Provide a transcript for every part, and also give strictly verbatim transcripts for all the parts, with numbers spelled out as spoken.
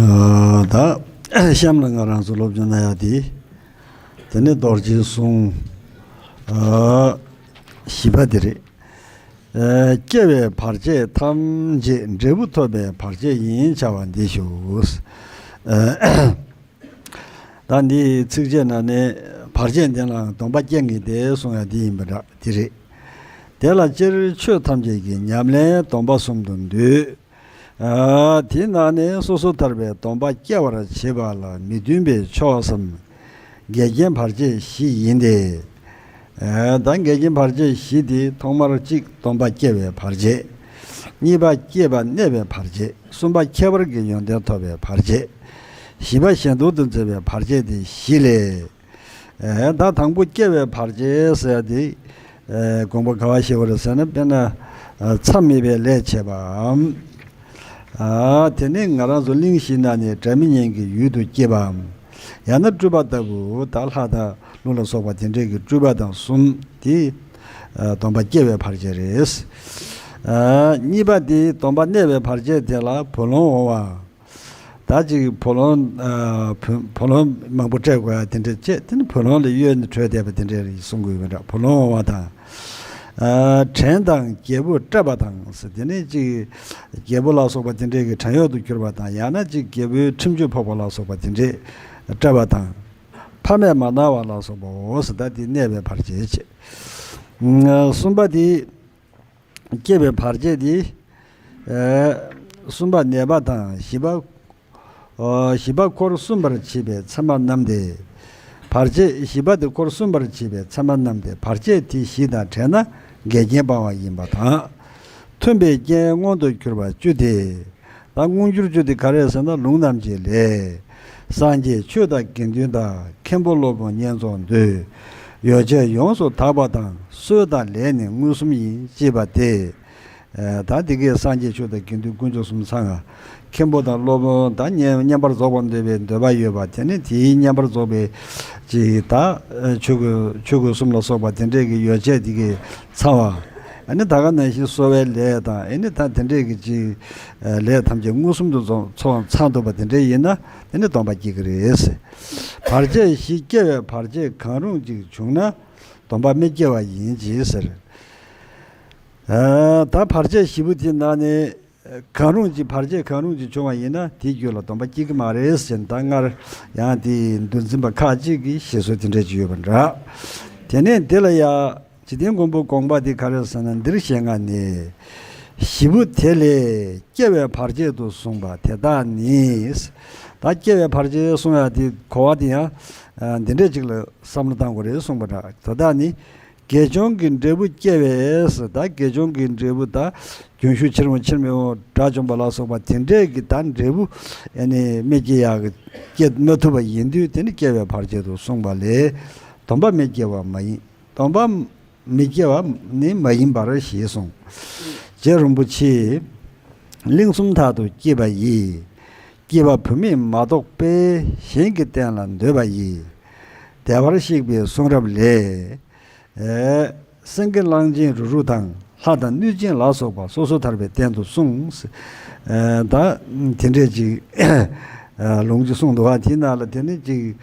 ཨ། ད་གཤམ་ལ་ང་རང་ཚོ་སློབ་སྦྱོང་གནང་ཡ་དེ། དེ་ནི་རྡོ་རྗེའི་གསུང་། ཨ། བཞི་པ་དེ་རེད། ཨ། སྐྱེ་བའི་བར་ཆད་ཐམས་ཅད་འབྲས་བུ་ཐོབ་པའི་བར་ཆད་ཡིན་བྱ་བ་འདི་ཞུ། ཨ། ད་འདིའི་ཚིགས་བཅད་ནང་ནས་བར་ཆད་འདི་ལའང་སྡོམ་པ་སྐྱེ་ངེས་ཏེ་གསུང་ཡ་འདི་ཡིན་པ་འདྲ་འདི་རེད། དེ་ལ་སྤྱིར་ཆོས་ཐམས་ཅད་ཀྱི་ཉམས་ལེན་སྡོམ་པ་གསུམ་དུ་འདུས། ཨ། དེའི་ནང་ནས་སོ་སོ་ཐར་པའི་སྡོམ་པ་སྐྱེ་བར་བྱེད་པ་ལ་མི་མཐུན་པའི་ཕྱོགས་སམ། འགལ་རྐྱེན་བར་ཆད་བཞི་ཡིན་ཏེ། ཨ། ད་འགལ་རྐྱེན་བར་ཆད་བཞི་དེ་ཐོག་མར་གཅིག་སྡོམ་པ་སྐྱེ་བའི་བར་ཆད། གཉིས་པ་སྐྱེས་པ་གནས་པའི་བར་ཆད། གསུམ་པ་ཁྱད་པར་གྱི་ཡོན་ཏན་ཐོབ་པའི་བར་ཆད། བཞི་པ་གཞན་དོན་དུ་འཛིན་པའི་བར་ཆད་དེ་བཞི་ལས། ཨེ། ད་དང་པོ་སྐྱེ་བའི་བར་ཆད་ཟེར་ཡ་དེ། ཨེ། དགོངས་པ་ག་བ་བཞེས་པ་རེད་ཟེར་ན། དཔེར་ན། ཨ། མཚམས་མེད་པའི་ལས་བྱེད་པའམ། ཨ། དེ་ནི་ང་རང་ཚོ་གླེང་གཞིའི་ནང་ནས་སྒྲ་མི་སྙན་གྱི་ཡུལ་དུ་སྐྱེ་བའམ། ཡང་ན་སྤྲུལ་པ་ལྟ་བུ་ད་ལྷ་དང་ཀླུ་ལ་སོགས་པ་དེ་འདྲས་ཀྱི་སྤྲུལ་པ་དང་གསུམ་དེ། ཨ། སྡོམ་པ་སྐྱེ་བའི་བར་ཆད་རེད། ཨ། གཉིས་པ་དེ་སྡོམ་པ་གནས་པའི་བར་ཆད་དེ་ལ་བུ་ལོན་འོང་བ། ད་ཅིག་བུ་ལོན། ཨ། བུ་བུ་ལོན་མང་པོ་སྤྲད་དགོས་ཡ་དེ་འདྲ་བྱས། དེ་ནི་བུ་ལོན་ལ་གཡོལ་ནས་བྲོས་བསྡད་པ་དེ་འདྲ་རེད་གསུང་གི་ཡོད་པ་འདྲ། བུ་ལོན་འོང་བ་དང་། ཨ། བྲན་དང་རྒྱལ་པོ་བསྐྲད་པ་དང་ཟེར། དེ་ནི་ཅིག་རྒྱལ་པོ་ལ་སོགས་པ་དེ་འདྲས་ཀྱི་བྲན་གཡོག་ཏུ་གྱུར་པ་དང་། ཡང་ན་ཅིག་རྒྱལ་པོའི་ཁྲིམས་གཅོད་ཕོག་པ་ལ་སོགས་པ་དེ་འདྲས་བསྐྲད་པ་དང་། ཕ་མས་མ་གནང་བ་ལ་སོགས་པའོ་ཟེར། ད་དེ་གནས་པའི་བར་ཆད་བྱེད། ཨ། གསུམ་པ་དེ། སྐྱེ་བའི་བར་ཆད་དེ། ཨ། གསུམ་པ་ནད་པ་དང་། བཞི་པ། ཨ། བཞི་པ་འཁོར་གསུམ་པར་འཆི་བའི་མཚན་མ་རྣམས་ཏེ། བར་ཆད་བཞི་པ་དེ་འཁོར་གསུམ་པར་འཆི་བའི་མཚན་མ་རྣམས་ཏེ། བར་ཆད་དེ་བཞི་དང་བྲལ་ན་འགལ་རྐྱེན་སྤང་བ་ཡིན་པ་དང་། མཐུན་པའི་རྐྱེན་མངོན་དུ་གྱུར་པ་བཅུ་སྟེ། ད་མངོན་གྱུར་བཅུ་དེ་ག་རེ་ཟེར་ན། ལུང་རྣམ་འབྱེད་ལས། སངས་རྒྱས་ཆོས་དང་དགེ་འདུན་དང་། མཁན་པོ་སློབ་དཔོན་བསྙེན་རྫོགས་འདོད། ཡོ་བྱད་ཡོངས་སུ་དག་པ་དང་། སྲོལ་དང་ལས་ནི་མངོན་སུམ་ཡིན། ཅེས་པ་སྟེ། ཨ། ད་འདི་གའི་སངས་རྒྱས་ཆོས་དང་དགེ་འདུན་དཀོན་མཆོག་གསུམ་ཚང་བ། མཁན་པོ་དང་སློབ་དཔོན་དང་། བསྙེན་བསྙེན་པར་རྫོགས་པར་འདོད་པའི་འདོད་པ་ཡོད་པ། དེ་ནི་དེའི་བསྙེན་པར་རྫོགས་པའི་ཅིག་ད། ཨ། ཆོས་གོས་ཆོས་གོས་གསུམ་ལ་སོགས་པ་དེ་འདྲས་ཀྱི་ཡོ་བྱད་འདི་གའི་ཚང་བ། ཨ་ནི་ད་ག་ནང་བཞིན་གསོ་བའི་ལས་དང་། ཨ་ནི་ད་དེ་འདྲས་ཀྱི་ཅིག་ཨ། ལས་ཐམས་ཅད་མངོན་སུམ་དུ་རྫོགས་ཚོགས་ཚང་ཐུབ་པ་དེ་འདྲས་ཡིན་ན། དེ་ནི་སྡོམ་པ་སྐྱེ་གི་རེད། བར་ཆད་བཞི་སྐྱེ་བའི་བར་ཆད་གང་རུང་ཅིག་བྱུང་ན། སྡོམ་པ་མི་སྐྱེ་བ་ཡིན་གྱི་ཟེར། ཨ། ད་བར་ཆད་བཞི་པོ་དེ་ནང་ནས་གང་རུང་ཅིག་བར་ཆད་གང་རུང་ཅིག་བྱུང་བ་ཡིན་ན། དེའི་རྒྱུད་ལ་སྡོམ་པ་སྐྱེ་གི་མ་རེད་ཟེར། ད་སྔར་ཡང་དེའི་འདུལ་འཛིན་པ་ཁག་ཅིག་གིས་བཞེད་སྲོལ་དེ་འདྲ་ཅིག་ཡོད་པ་འདྲ། དེ་ནས་འདི་ལ་ཡ། འཇིག་རྟེན་མགོན་པོའི་དགོངས་པ་དེ་ག་རེ་ཟེར་ན། འདིར་ཞེས་ལྔ་ནས། བཞི་པོ་དེ་ལས་སྐྱེ་བའི་བར་ཆད་དུ་གསུངས་པ་དེ་དག་ནི། ད་སྐྱེ་བའི་བར་ཆད་གསུང་ཡ་དེ་གོ་བ་དེ་ཡང་འདི་འདྲས་ཅིག་ལ་བསམ་བློ་བཏང་དགོས་རེད་གསུངས་པ་འདྲ། དེ་དག་ནི། དགེ་སྦྱོང་གི་འབྲས་བུ་སྐྱེ་བས། ད་དགེ་སྦྱོང་གི་འབྲས་བུ། ད་རྒྱུན་ཞུགས་ཕྱིར་འོང་ཕྱིར་མི་འོང་དགྲ་བཅོམ་པ་ལ་སོགས་པ་དེ་འདྲས་ཀྱི་ད་འབྲས་བུ་ཨ་ནི་མི་སྐྱེ་ཡག་གི་སྐྱེ་མ་ཐུབ་པ་ཡིན་དུས། དེ་ནི་སྐྱེ་བའི་བར་ཆད་དུ་གསུངས་པ་ལས་སྡོམ་པ་མི་སྐྱེ་བ་མ་ཡིན། སྡོམ་པ་མི་སྐྱེ་བ་ནི་མ་ཡིན་པར་ཞེས་གསུངས། རྗེ་རིན་པོ་ཆེས། གླིང་གསུམ་དག་ཏུ་སྐྱེས་པ་ཡི། སྐྱེས་པ་བུད་མེད་མ་གཏོགས་པའི། གཞན་གྱི་རྟེན་ལ་འདོད་པ་ཡི། བདེ་བར་གཤེགས་པའི་གསུང་རབ་ལས། ཨེ། སེང་གེ་གླང་ཆེན་རུ་རུ་དང་། ལྷ་དང་གནོད་སྦྱིན་ལ་སོགས་པ་སོ་སོ་ཐར་པའི་རྟེན་དུ་གསུངས། ཨེ། ད་དེ་འདྲས་ཅིག་ལུང་ཅིག་གསུངས་འདུག་བ། དེའི་ནང་ལ་དེ་ནི་ཅིག་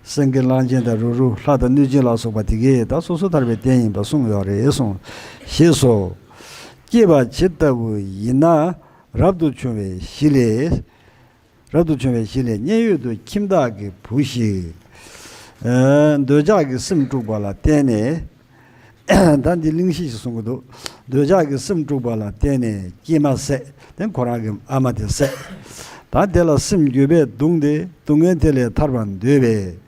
སེང་གེ་གླང་ཆེན་དང་རུ་རུ། ལྷ་དང་གནོད་སྦྱིན་ལ་སོགས་པ་དེ་གས་ད་སོ་སོ་ཐར་པའི་རྟེན་ཡིན་པ་གསུངས་ཡོད་རེད་གསུངས། ཞེས་སོ། སྐྱེས་པ་ཇི་ལྟ་བུ་ཡིན་ན། རབ་ཏུ་བྱུང་བའི་གཞི་ལས། རབ་ཏུ་བྱུང་བའི་གཞི་ལས། མཉན་ཡོད་དུ་ཁྱིམ་བདག་གི་བུ་ཞིག་ཨ། འདོད་ཆགས་ཀྱི་སེམས་དཀྲུགས་པ་ལ་བརྟེན་ནས། ད་འདི་གླེང་གཞི་ཞིག་གསུང་གི་འདུག་འདོད་ཆགས་ཀྱི་སེམས་དཀྲུགས་པ་ལ་བརྟེན་ནས་སྐྱེས་མ་བསད། དེ་ཁོ་རང་གི་ཨ་མ་དེ་བསད། ད་དེ་ལ་སེམས་འགྱོད་པས་གདུངས་ཏེ། སྡུག་བསྔལ་དེ་ལས་ཐར་བར་འདོད་པས།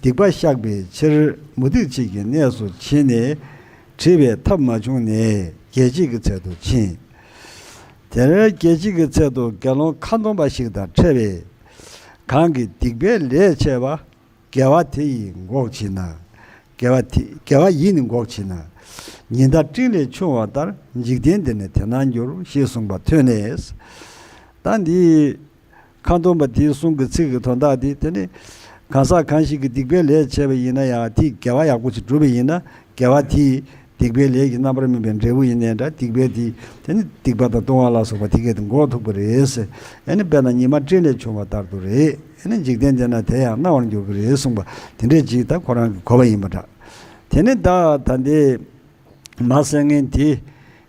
སྡིག་པ་བཤགས་པའི་ཕྱིར་མུ་སྟེགས་བྱེད་ཀྱི་གནས་སུ་ཕྱིན་ནས། བྲིས་པའི་ཐབས་མ་བྱུང་ནས་རྒྱལ་བྱེད་ཀྱི་ཚལ་དུ་ཕྱིན། དེར་རྒྱལ་བྱེད་ཀྱི་ཚལ་དུ་དགེ་སློང་ཁ་འདོན་པ་ཞིག་དང་འཕྲད་པས། གང་གིས་སྡིག་པའི་ལས་བྱས་པ། དགེ་བ་དེ་ཡིས་འགོག་བྱེད་ན། དགེ་བ་དེ་དགེ་བ་ཡིས་ནི་འགོག་བྱེད་ན། ཉི་ཟླ་སྤྲིན་ལས་ཕྱུང་བ་ལྟར། འཇིག་རྟེན་འདི་ནི་དེ་ན་འགྱུར། ཞེས་གསུངས་པ་ཐོས་ནས། ད་འདི་ཁ་འདོན་པ་དེའི་གསུང་གི་ཚིག་གི་དོན་དག་དེ། དེ་ནི་གང་ཟག་གང་ཞིག་གིས་སྡིག་པའི་ལས་བྱས་པ་ཡིན་ན་ཡང་། དེས་དགེ་བ་ཡག་པོ་ཞིག་བསྒྲུབས་པ་ཡིན་ན། དགེ་བ་དེས་ སྡིག་པའི་ལས་ཀྱི་རྣམ་པར་སྨིན་པའི་འབྲས་བུ་ཡིན་ནའི་འདྲ། སྡིག་པའི་དེ་དེ་ནི་སྡིག་པ་དང་ལྟུང་བ་ལ་སོགས་པ་དེ་གས་དེ་འགོག་ཐུབ་པ་རེད། ཨེ་ནི་དཔེར་ན་ཉི་མ་སྤྲིན་ལས་བྱུང་བ་ལྟར་དུ་རེད། ཨེ་ནི་འཇིག་རྟེན་འདི་ན་དེ་ཡང་སྣང་བར་འགྱུར་གྱི་རེད་གསུངས་པ་དེ་འདྲས་ཅིག་ད་ཁོ་རང་གི་གོ་བ་ཡིན་པ་འདྲ། དེ་ནི་ད་ད་འདི་མར་གསལ་ངན་དེ་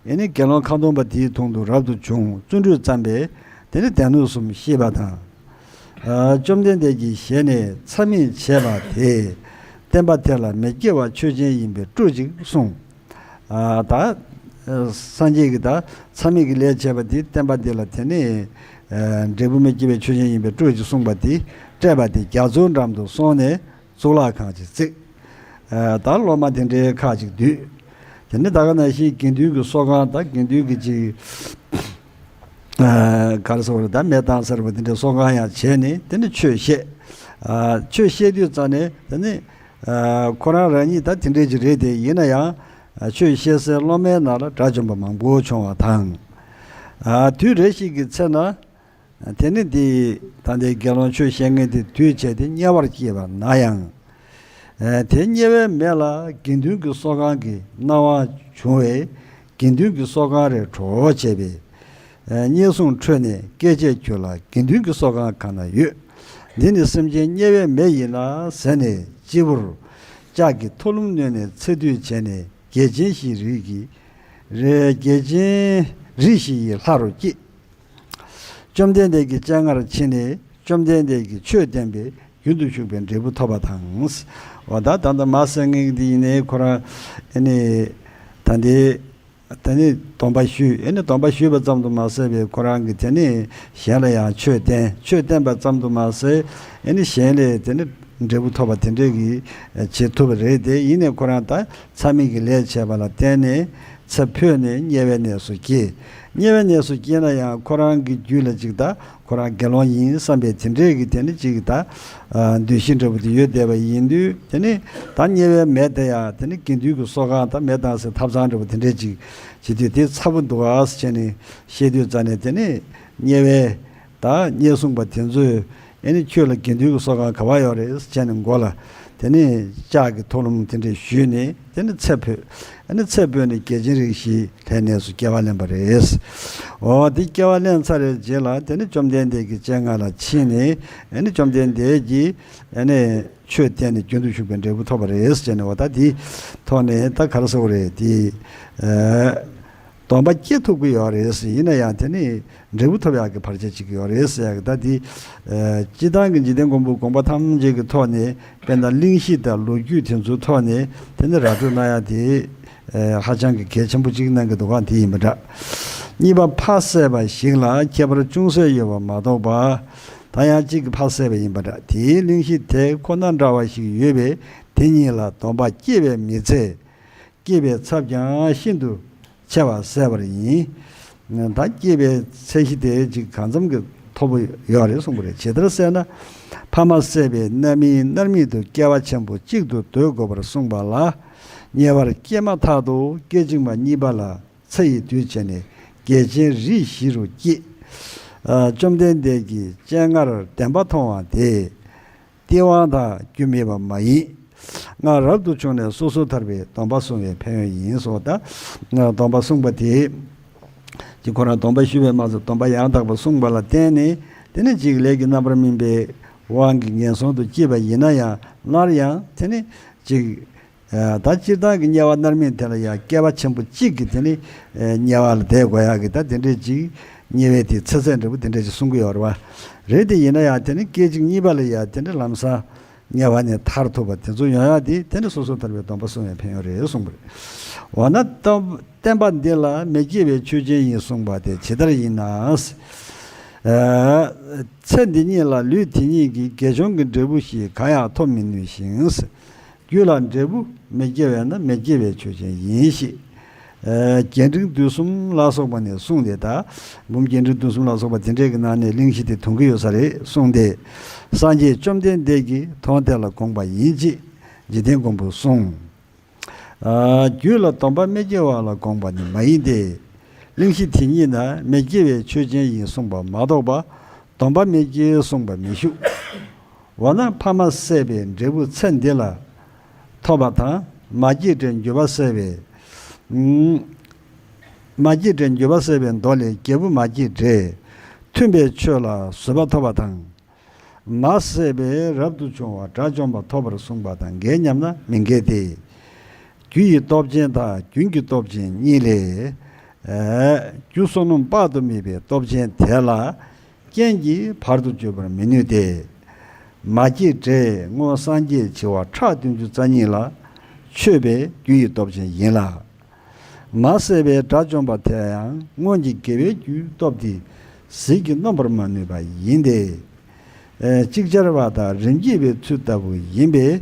ཨེ་ནི་དགེ་སློང་ཁ་འདོན་པ་དེའི་དྲུང་དུ་རབ་ཏུ་བྱུང་བརྩོན་འགྲུས་བརྩམས་པས་དེ་ནི་སྡེ་སྣོད་གསུམ་ཤེས་པ་དང་། ཨ། བཅོམ་ལྡན་འདས་ཀྱི་ཞལ་ནས་མཚམས་མེད་བྱས་པ་དེས་བསྟན་པ་དེ་ལ་མི་སྐྱེ་བ་ཆོས་ཅན་ཡིན་པའི་སྤྲོས་ཅིག་གསུངས། ཨ། ད་སངས་རྒྱས་ཀྱིས་ད་མཚམས་མེད་ཀྱི་ལས་བྱས་པ་དེ་བསྟན་པ་འདི་ལ་དེ་ནི་ཨ། འབྲས་བུ་མི་སྐྱེ་བའི་ཆོས་ཅན་ཡིན་པའི་སྤྲོས་ཅིག་གསུངས་པ་དེ་བཀྲལ་བ་དེ་རྒྱ་མཚོའི་འགྲམ་དུ་སོང་ནས་གཙུག་ལག་ཁང་ཅིག་བརྩིགས། ཨ། ད་སློབ་མ་དེ་འདྲའི་ཁག་ཅིག་འདུས། དེ་ནི་ད་ག་ནང་བཞིན་དགེ་འདུན་གྱི་གསོལ་ཁང་ད་དགེ་འདུན་གྱི་ཅིག་ཨ། ག་རེ་ཟེར་བ་རེད། ད་མེ་བཏང་ཟེར་བ་དེ་འདྲའི་གསོལ་ཁང་ཡང་བྱས་ནས་དེ་ནི་ཆོས་བཤད། ཨ། ཆོས་བཤད་དུས་ཙང་ནས་དེ་ནི་ཨ། ཁོ་རང་རང་ཉིད་ད་དེ་འདྲའི་ཅིག་རེད་དེ། ཡིན་ན་ཡང་ཨ། ཆོས་བཤད་སའི་སློབ་མའི་ནང་ལ་དགྲ་བཅོམ་པ་མང་པོ་བྱུང་བ་དང་། ཨ། དུས་རེ་ཞིག་གི་ཚེ་ན་དེ་ནི་འདི་ད་ལྟའི་དགེ་སློང་ཆོས་བཤད་མཁན་དེ་དུས་བྱས་ཏེ་དམྱལ་བར་སྐྱེས་པ་ན་ཡང་། ཨ། དེ་དམྱལ་བའི་མེ་ལ་དགེ་འདུན་གྱི་གསོལ་ཁང་གི་སྣང་བ་བྱུང་བས་དགེ་འདུན་གྱི་གསོལ་ཁང་རེ་གྲོགས་བྱས་པས། དམྱལ་སྲུང་ཁྲོས་ནས་སྐད་ཆས་ཁྱོད་ལ་དགེ་འདུན་གྱི་གསོལ་ཁང་གང་ན་ཡོད། འདི་ནི་སེམས་ཅན་དམྱལ་བའི་མེ་ཡིན་ལ་ཟེར་ནས་སྤྱི་བོར་ལྕགས་ཀྱི་ཐོ་ལུམ་བསྣུན་ནས་ཚེ་དུས་བྱས་ནས་རྒྱལ་ཆེན་བཞིའི་རིས་ཀྱི་རེ་རྒྱལ་ཆེན་རིས་བཞི་ཡི་ལྷ་རུ་སྐྱེས། བཅོམ་ལྡན་འདས་ཀྱི་སྤྱན་སྔར་ཕྱིན་ནས་བཅོམ་ལྡན་འདས་ཀྱིས་ཆོས་བསྟན་པས་རྒྱུན་དུ་ཞུགས་པའི་འབྲས་བུ་ཐོབ་པ་དང་། འོ་ད་ད་ལྟ་མར་གསལ་ངན་འདི་ཡིན་ནའི་ཁོ་རང་ཨེ་ནི་ད་འདི། ད་ནི་སྡོམ་པ་ཞུས། ཨེ་ནི་སྡོམ་པ་ཞུས་པ་ཙམ་དུ་མ་ཟད་པའི་ཁོ་རང་གིས་དེ་ནི་གཞན་ལ་ཡང་ཆོས་བསྟན། ཆོས་བསྟན་པ་ཙམ་དུ་མ་ཟད་ཨེ་ནི་གཞན་ལས་དེ་ནི་འབྲས་བུ་ཐོབ་པ་དེ་འདྲས་ཀྱི་བྱེད་ཐུབ་པ་རེད་དེ། ཡིན་ནའི་ཁོ་རང་ད་མཚམས་མེད་ཀྱི་ལས་བྱས་པ་ལ་བརྟེན་ནས་ཚེ་འཕོས་ནས་དམྱལ་བའི་གནས་སུ་སྐྱེས། དམྱལ་བའི་གནས་སུ་སྐྱེས་ན་ཡང་ཁོ་རང་གི་རྒྱུད་ལ་ཅིག་ད་ཁོ་རང་དགེ་སློང་ཡིན་བསམ་པའི་དེ་འདྲས་ཀྱི་དེ་ནི་ཅིག་ད་ཨ་འདུ་ཤེས་འདྲ་པོ་དེ་ཡོད་བསྡད་པ་ཡིན་དུས། དེ་ནི་ད་དམྱལ་བའི་མེ་དེ་ཡང་དེ་ནི་དགེ་འདུན་གྱི་གསོལ་ཁང་དང་མེ་བཏང་སའི་ཐབ་ཚང་འདྲ་པོ་དེ་འདྲས་ཅིག་བྱེད་དུས་དེ་ཚ་པོ་འདུག་ཨ་ཟེར་བྱས་ནས་བཤད་དུས་ཙ་ནས། དེ་ནི་དམྱལ་བའི་ད་དམྱལ་སྲུང་པ་དེ་ཚོས་ཨེ་ནི་ཁྱོད་ལ་དགེ་འདུན་གྱི་གསོལ་ཁང་ག་པར་ཡོད་རེད་ཟེར་བྱས་ནས་མགོ་ལ་དེ་ནི་ལྕགས་ཀྱི་ཐོ་ལུམ་དེ་འདྲས་གཞུས་ནས་དེ་ནི་ཚེ་འཕོས། ཨེ་ནི་ཚེ་འཕོས་ནས་རྒྱལ་ཆེན་རིགས་བཞིའི་ལྷའི་གནས་སུ་སྐྱེ་བ་ལེན་པ་རེད། འོ་དེ་སྐྱེ་བ་ལེན་ཚར་བའི་རྗེས་ལ་དེ་ནི་བཅོམ་ལྡན་འདས་ཀྱི་སྤྱན་སྔར་ལ་ཕྱིན་ནས་ཨེ་ནི་བཅོམ་ལྡན་འདས་ཀྱིས་ཨེ་ནི་ཆོས་བསྟན་ནས་རྒྱུན་དུ་ཞུགས་པའི་འབྲས་བུ་ཐོབ་པ་རེད་ཟེར་ནས། འོ་ད་དེའི་ཐོག་ནས་ད་ག་རེ་ཟེར་དགོས་རེད། དེ་ཨ་སྡོམ་པ་སྐྱེ་ཐུབ་ཀྱི་ཡོད་རེད་ཟེར། ཡིན་ན་ཡང་དེ་ནི་འབྲས་བུ་ཐོབ་ཡག་གི་བར་ཆད་ཅིག་ཡོད་རེད་ཟེར་ཡག་གི། ད་དེ་ཨ་སྤྱིར་བཏང་གི་འཇིག་རྟེན་མགོན་པོའི་དགོངས་པ་ཐམས་ཅད་ཀྱི་ཐོག་ནས་དཔེར་ན་གླེང་གཞི་དང་ལོ་རྒྱུས་དེ་ཚོའི་ཐོག་ནས་དེ་ནི་ར་སྤྲོད་གནང་ཡག་དེ་ཨ་ཧ་ཅང་གི་གལ་ཆེན་པོ་ཅིག་གནང་གི་འདུག་ག་དེ་ཡིན་པ་འདྲ། གཉིས་པ་ཕ་བསད་པ་ཞིག་ལ་ཁྱད་པར་ཅུང་ཟད་ཡོད་པ་མ་གཏོགས་པ། ད་ཡང་གཅིག་གིས་ཕ་བསད་པ་ཡིན་པ་འདྲ། དེའི་གླེང་གཞི་དེ་ཁོ་ན་འདྲ་བ་ཞིག་ཡོད་པས་དེ་ཉིད་ལ་སྡོམ་པ་སྐྱེ་བའི་མི་ཚད་སྐྱེ་བའི་ཚབས་ཀྱང་ཤིན་ཏུ་ཆེ་བ་བསད་པར་ཡིན། ད་སྐྱེ་བའི་ཚད་གཞི་དེ་གཅིག་གང་འཚམ་གྱི་མཐོ་པོ་ཡོད་རེད་གསུངས་པ་རེད། ཇི་ལྟར་ཟེར་ན། ཕ་མ་བསད་པའི་རྣམ་སྨིན་མནར་མེད་དུ་སྐྱེ་བ་ཆེན་པོ་གཅིག་ཏུ་སྡོད་དགོས་པར་གསུངས་པ་ལ། དམྱལ་བར་སྐྱེས་མ་ཐག་ཏུ་སྐད་ཅིག་མ་གཉིས་པ་ལ་ཚེ་ཡི་དུས་བྱས་ནས་རྒྱལ་ཆེན་རིས་བཞི་རུ་སྐྱེས། ཨ་བཅོམ་ལྡན་འདས་ཀྱི་སྤྱན་སྔར་བདེན་པ་མཐོང་བ་དེས། སྟེས་དབང་དང་རྒྱུ་མེད་པ་མ་ཡིན། སྔར་རབ་ཏུ་བྱུང་ནས་སོ་སོར་ཐར་པའི་སྡོམ་པ་བསྲུང་བའི་ཕན་ཡོན་ཡིན་སོགས། ད་སྡོམ་པ་བསྲུངས་པ་དེ་ཀྱི་ཁོ་རང་སྡོམ་པ་ཞུས་པས་མ་ཚད་སྡོམ་པ་ཡང་དག་པ་བསྲུངས་པ་ལ་བརྟེན་ནས་དེ་ནི་གཅིག་ལས་ཀྱི་རྣམ་པར་སྨིན་པའི་དབང་གིས་ངན་སོང་དུ་སྐྱེས་པ་ཡིན་ན་ཡང་སླར་ཡང་དེ་ནི་གཅིག་ད་སྤྱིར་བཏང་གི་དམྱལ་བ་མནར་མེད་དེ་ལ་ཡང་བསྐལ་པ་ཆེན་པོ་གཅིག་གི་དེ་ནི་དམྱལ་བ་ལ་བསྡད་དགོས་ཡག་གི་ད་དེ་འདྲས་ཅིག་དམྱལ་བའི་དེ་ཚེ་ཚད་འདྲ་པོ་དེ་འདྲས་ཅིག་གསུང་གི་ཡོད་རེད་བ། རེད་དེ་ཡིན་ན་ཡང་དེ་ནི་སྐད་ཅིག་གཉིས་པ་ལ་ཡང་དེ་འདྲས་ལམ་སང་དམྱལ་བ་ནས་ཐར་ཐུབ་པ་དེ་ཚོ་ཡོང་ཡག་དེ་དེ་ནི་སོ་སོར་ཐར་པའི་སྡོམ་པ་བསྲུང་བའི་ཕན་ཡོན་རེད་གསུངས་པ་རེད། འོ་ན་ད་བསྟན་པ་འདི་ལ་མི་སྐྱེ་བའི་ཆོས་ཅན་ཡིན་གསུངས་པ་དེ་ཇི་ལྟར་ཡིན་ན། ཨ་ཚེ་འདི་ཉིད་ལ་ལུས་དེ་ཉིད་ཀྱི་དགེ་སྦྱོང་གི་འབྲས་བུ་ཞིག་གང་ཡང་ཐོབ་མི་ནུས་ཤིང་། རྒྱུད་ལ་འབྲས་བུ་མི་སྐྱེ་བས་ན་མི་སྐྱེ་བའི་ཆོས་ཅན་ཡིན་ཞེས། ཨ་རྒྱས་འབྲིང་བསྡུས་གསུམ་ལ་སོགས་པ་ནས་གསུངས་ཏེ། ད་འབུམ་རྒྱས་འབྲིང་བསྡུས་གསུམ་ལ་སོགས་པ་དེ་འདྲས་ཀྱི་ནང་ནས་གླེང་གཞི་དེ་ཐོན་གྱི་ཡོད་ས་རེད་གསུངས་ཏེ། སངས་རྒྱས་བཅོམ་ལྡན་འདས་ཀྱིས་མཐོང་དེ་ལ་དགོངས་པ་ཡིན་ཅེས་འཇིག་རྟེན་མགོན་པོས་གསུངས། ཨ་རྒྱུད་ལ་སྡོམ་པ་མི་སྐྱེ་བ་ལ་དགོངས་པ་ནི་མ་ཡིན་ཏེ། གླེང་གཞི་དེ་ཉིད་ན་མི་སྐྱེ་བའི་ཆོས་ཅན་ཡིན་གསུངས་པ་མ་གཏོགས་པ། སྡོམ་པ་མི་སྐྱེ་གསུངས་པ་མི་བཞུགས། འོ་ན་ཕ་མ་བསད་པའི་འབྲས་བུ་ཚེ་འདི་ལ་ཐོབ་པ་དང་། མ་སྐྱེས་དགྲའི་འགྱོད་པ་བསལ་བའི་ མ་སྐྱེས་དགྲས་འགྱོད་པ་བསལ་བའི་མདོ་ལས། རྒྱལ་བུ་མ་སྐྱེས་དགྲས་མཐུན་པའི་ཆོས་ལ་བཟོད་པ་ཐོབ་པ་དང་། མ་བསད་པས་རབ་ཏུ་བྱུང་བ་དགྲ་བཅོམ་པ་ཐོབ་པར་གསུངས་པ་དང་འགལ་སྙམ་ན་མི་འགལ་ཏེ། རྒྱུ་ཡི་སྟོབས་ཅན་དང་རྒྱུན་གྱི་སྟོབས་ཅན་གཉིས་ལས། རྒྱུ་བསོད་ནམས་དཔག་ཏུ་མེད་པའི་སྟོབས་ཅན་དེ་ལ་རྐྱེན་གྱིས་བར་དུ་གཅོད་པར་མི་ནུས་ཏེ། མ་སྐྱེས་དགྲས་སྔོན་སངས་རྒྱས་བྱེ་བ་ཕྲག་བདུན་ཅུ་རྩ་གཉིས་ལ་མཆོད་པའི་རྒྱུ་ཡི་སྟོབས་ཅན་ཡིན་ལ། མ་བསད་པའི་དགྲ་བཅོམ་པ་དེ་ཡང་སྔོན་གྱི་དགེ་བའི་རྒྱུའི་སྟོབས་དེ་ཟིལ་གྱིས་གནོན་པར་མ་ནུས་པ་ཡིན་ཏེ། ཅིག་ཅར་བ་དང་རིམ་གྱིས་པའི་ཚུལ་ལྟ་བུ་ཡིན་པས།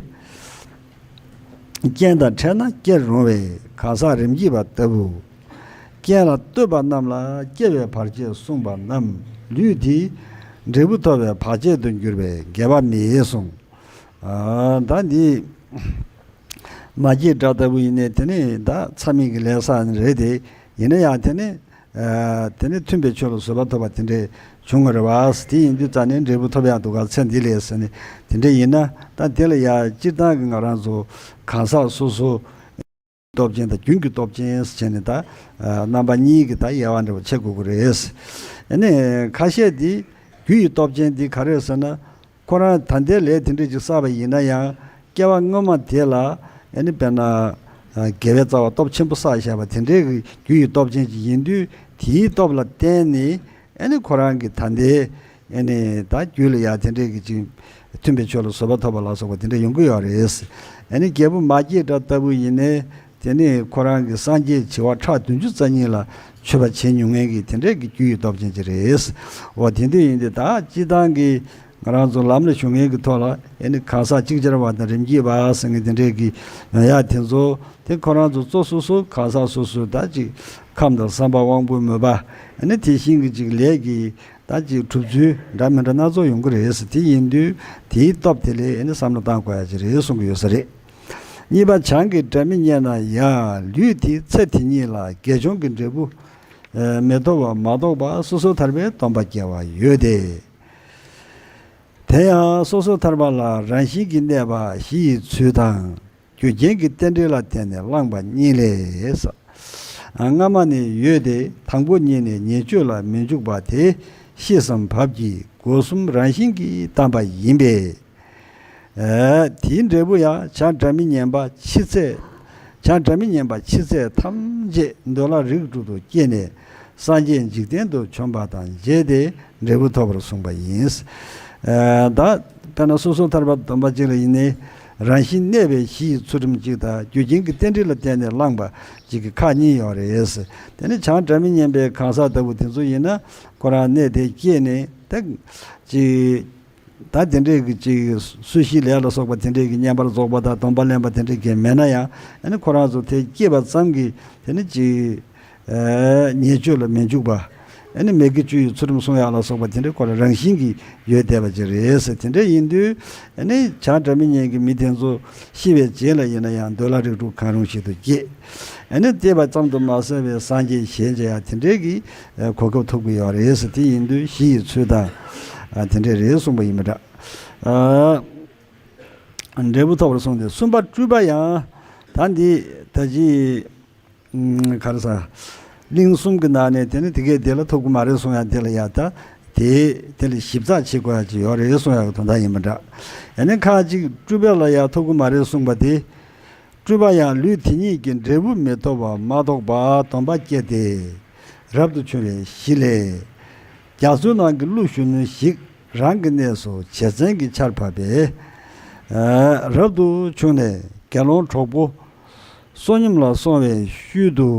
རྐྱེན་དང་འཕྲད་ན་སྐྱེར་རུང་བས་གང་ཟག་རིམ་གྱིས་པ་ལྟ་བུ། རྐྱེན་ལ་ལྟོས་པ་རྣམས་ལ་སྐྱེ་བའི་བར་ཆད་གསུངས་པ་རྣམས་ལུས་དེའི་འབྲས་བུ་ཐོབ་པའི་བར་ཆད་དུ་འགྱུར་བས་འགལ་བ་མེད་གསུངས། ད་འདི་མ་སྐྱེས་དགྲ་ལྟ་བུ་ཡིན་ནས་དེ་ནི་ད་མཚམས་མེད་ཀྱི་ལས་བསགས་ནི་རེད་དེ། ཡིན་ན་ཡང་དེ་ནི། ཨ་དེ་ནི་མཐུན་པའི་ཆོས་ལ་བཟོད་པ་ཐོབ་པ་དེ་འདྲས་བྱུང་བ་རེད་བ། དེ་ཡིན་དུས་རྩ་ནས་འབྲས་བུ་ཐོབ་ཡག་འདུག་ག་ཚེ་འདི་ལས་ཟེར་ནས་དེ་འདྲས་ཡིན་ན། ད་དེ་ལ་ཡ་སྤྱིར་བཏང་གི་ང་རང་ཚོ་གང་ཟག་སོ་སོ་སྟོབས་ཅན་དང་རྒྱུན་གྱི་སྟོབས་ཅན་ཟེར་བྱས་ནས་ད་ཨ་རྣམ་པ་གཉིས་ཀྱི་ད་དབྱེ་བ་འདྲ་བ་ཕྱེ་དགོས་ཀྱི་རེད། ཨ་ནི་ཁ་ཤས་འདི་རྒྱུ་ཡི་སྟོབས་ཅན་འདི་ག་རེ་ཟེར་ན། ཁོ་རང་ད་ལྟའི་ལས་དེ་འདྲ་ཅིག་བསགས་པ་ཡིན་ན་ཡང་སྐྱེ་བ་སྔོན་མ་དེ་ལ་ཨ་ནི་དཔེར་ན་དགེ་བའི་རྩ་བ་སྟོབས་ཆེན་པོ་བསགས་བཞག་པ་དེ་འདྲའི་གི་རྒྱུ་ཡི་སྟོབས་ཅན་ཅིག་ཡིན་དུས། དེའི་སྟོབས་ལ་བརྟེན་ནས་ཨ་ནི་ཁོ་རང་གི་ད་ལྟའི་ཨ་ནི་ད་རྒྱུད་ལ་ཡ་དེ་འདྲའི་གི་ཅིག་མཐུན་པའི་ཆོས་ལ་བཟོད་པ་ཐོབ་པ་ལ་སོགས་པ་དེ་འདྲ་ཡོང་གི་ཡོད་རེད། ཨ་ནི་རྒྱལ་བུ་མ་སྐྱེས་དགྲ་ལྟ་བུ་ཡིན་ནའི། དེ་ནི་ཁོ་རང་གི་སངས་རྒྱས་བྱེ་བ་ཕྲག་བདུན་ཅུ་རྩ་གཉིས་ལ་མཆོད་པ་བྱེད་མྱོང་མཁན་གྱི་དེ་འདྲའི་གི་རྒྱུ་ཡི་སྟོབས་ཅན་ཅིག་རེད། འོ་དེ་འདྲ་ཡིན་དུས་ད་སྤྱིར་བཏང་གི་ང་རང་ཚོ་ལམ་ལ་ཞུགས་མཁན་གྱི་ཐོག་ལ་ཨེ་ནི་གང་ཟག་ཅིག་ཅར་བ་དང་རིམ་གྱིས་པ་ཟེར་མཁན་དེ་འདྲའི་གི་ཡོང་ཡག་དེ་ཚོ་དེ་ཁོ་རང་ཚོ་གཙོ་སོ་སོ་གང་ཟག་སོ་སོའི་ད་ཅིག་ཁམས་དང་བསམ་པ་དབང་པོའི་མོས་པ་ཨེ་ནི་དེ་བཞིན་གྱི་ཅིག་ལས་ཀྱི་ད་ཅིག་གྲུབ་ཚུལ་འདྲ་མི་འདྲ་སྣ་ཚོགས་ཡོང་གི་རེད། དེ་ཡིན་དུས་དེའི་སྟོབས་དེ་ལས་ཨེ་ནི་བསམ་བློ་བཏང་དགོས་ཡ་ཅིག་རེད་གསུང་གི་ཡོད་ས་རེད། གཉིས་པ་བྱང་གི་སྒྲ་མི་སྙན་ན་ཡང་ལུས་དེའི་ཚེ་དེ་ཉིད་ལ་དགེ་སྦྱོང་གི་འབྲས་བུ་མི་ཐོབ་པ་མ་གཏོགས་པ་སོ་སོར་ཐར་པའི་སྡོམ་པ་སྐྱེ་བ་ཡོད་དེ། དེ་ཡང་སོ་སོར་ཐར་པ་ལ་རང་བཞིན་གྱིས་གནས་པ་གཞི་ཡི་ཚུལ་དང་རྒྱུ་རྐྱེན་གྱི་རྟེན་འབྲེལ་ལ་བརྟེན་ནས་བླངས་པ་གཉིས་ལས། སྔ་མ་ནས་ཡོད་དེ་དང་པོ་ཉིད་ནས་ཉེས་སྤྱོད་ལ་མི་འཇུག་པ་དེ་ཤེས་བསམ་བབ་ཀྱིས་སྒོ་གསུམ་རང་བཞིན་གྱིས་བཏང་པ་ཡིན་པས། དེའི་འབྲས་བུ་ཡང་བྱང་སྒྲ་མི་སྙན་པ་འཆི་ཚེ། བྱང་སྒྲ་མི་སྙན་པ་འཆི་ཚེ་ཐམས་ཅད་འདོད་ལྷ་རིགས་དྲུག་ཏུ་སྐྱེས་ནས་སངས་རྒྱས་འཇིག་རྟེན་དུ་བྱོན་པ་དང་མཇལ་ཏེ་འབྲས་བུ་ཐོབ་པར་གསུངས་པ་ཡིན། ད་དཔེར་ན་སོ་སོར་ཐར་པ་སྡོམ་པ་གཅིག་ལ་ཡིན་ནའི་རང་བཞིན་གནས་པའི་གཞི་ཡི་ཚུལ་ཁྲིམས་གཅིག་དང་རྒྱུ་རྐྱེན་གྱི་རྟེན་འབྲེལ་ལ་བརྟེན་ནས་བླངས་པ་གཅིག་གི་ཁག་གཉིས་ཡོད་རེད། དེ་ནི་བྱང་སྒྲ་མི་སྙན་པའི་གང་ཟག་ལྟ་བུ་དེ་ཚོ་ཡིན་ན་ཁོ་རང་གནས་དེ་སྐྱེས་ནས་ད་ཅིག་ད་དེ་འདྲས་ཀྱི་ཅིག་སྲོག་ཤིང་ལས་ལ་སོགས་པ་དེ་འདྲས་ཀྱི་བསྙེན་པར་རྫོགས་པ་དང་སྡོམ་པ་ལེན་པ་དེ་འདྲས་ཀྱི་མེད་ན་ཡང་ཨ་ནི་ཁོ་རང་ཚོ་དེ་སྐྱེས་པ་ཙམ་གྱིས་དེ་ནི་ཅིག་ཉེས་སྤྱོད་ལ་མི་འཇུག་པ། ཨ་ནི་མི་དགེ་བཅུ་ཡི་ཚུལ་ཁྲིམས་སྲུང་ཡག་ལ་སོགས་པ་དེ་འདྲས་ཁོ་རང་རང་བཞིན་གྱིས་ཡོད་བསྡད་པ་ཅིག་རེད། དེ་འདྲས་ཡིན་དུས་ཨ་ནི་བྱང་སྒྲ་མི་སྙན་གྱི་མི་དེ་ཚོ་ཤི་བའི་རྗེས་ལ་ཡིན་ན་ཡང་འདོད་ལྷ་རིགས་དྲུག་གང་རུང་ཞིག་ཏུ་སྐྱེས། ཨ་ནི་སྐྱེས་པ་ཙམ་དུ་མ་ཟད་པའི་སངས་རྒྱས་ཞེས་བྱ་ཡ་དེ་འདྲས་ཀྱི་གོ་སྐབས་ཐོབ་ཀྱི་ཡོད་རེད། དེ་ཡིན་དུས་གཞི་ཡི་ཚུལ་དང་དེ་འདྲས་རེད་གསུངས་པ་ཡིན་པ་འདྲ། འབྲས་བུ་ཐོབ་པར་གསུངས་ཏེ། གསུམ་པ་སྤྲུལ་པ་ཡང་ད་འདི་ད་ཅི་ག་རེ་ཟ། གླིང་གསུམ་གྱི་ནང་ནས་དེ་ནི་དེ་གས་དེ་ལ་ཐོབ་ཀྱི་མ་རེད་གསུང་ཡ་དེ་ལ་ཡ་ད་དེ་དེ་ལ་ཞིབ་ཚགས་བྱེད་དགོས་ཡ་ཅིག་ཡོད་རེད་གསུང་ཡ་གི་དོན་དག་ཡིན་པ་འདྲ། ཡང་ན་ཁ་ཅིག་སྤྲུལ་པ་ལ་ཡ་ཐོབ་ཀྱི་མ་རེད་གསུངས་པ་དེ། སྤྲུལ་པ་ཡང་ལུས་དེ་ཉིད་ཀྱི་འབྲས་བུ་མི་ཐོབ་པ་མ་གཏོགས་པ་སྡོམ་པ་སྐྱེ་སྟེ། རབ་ཏུ་བྱུང་བའི་གཞི་ལས། རྒྱ་མཚོའི་ནང་གི་ཀླུ་གཞོན་ནུ་ཞིག་རང་གི་གནས་སུ་བྱེ་ཚན་གྱི་ཆར་བབས་པས། རབ་ཏུ་བྱུང་ནས་དགེ་སློང་གྲོགས་པོ་བསོད་སྙོམས་ལ་སོང་བའི་ཤུལ་དུ།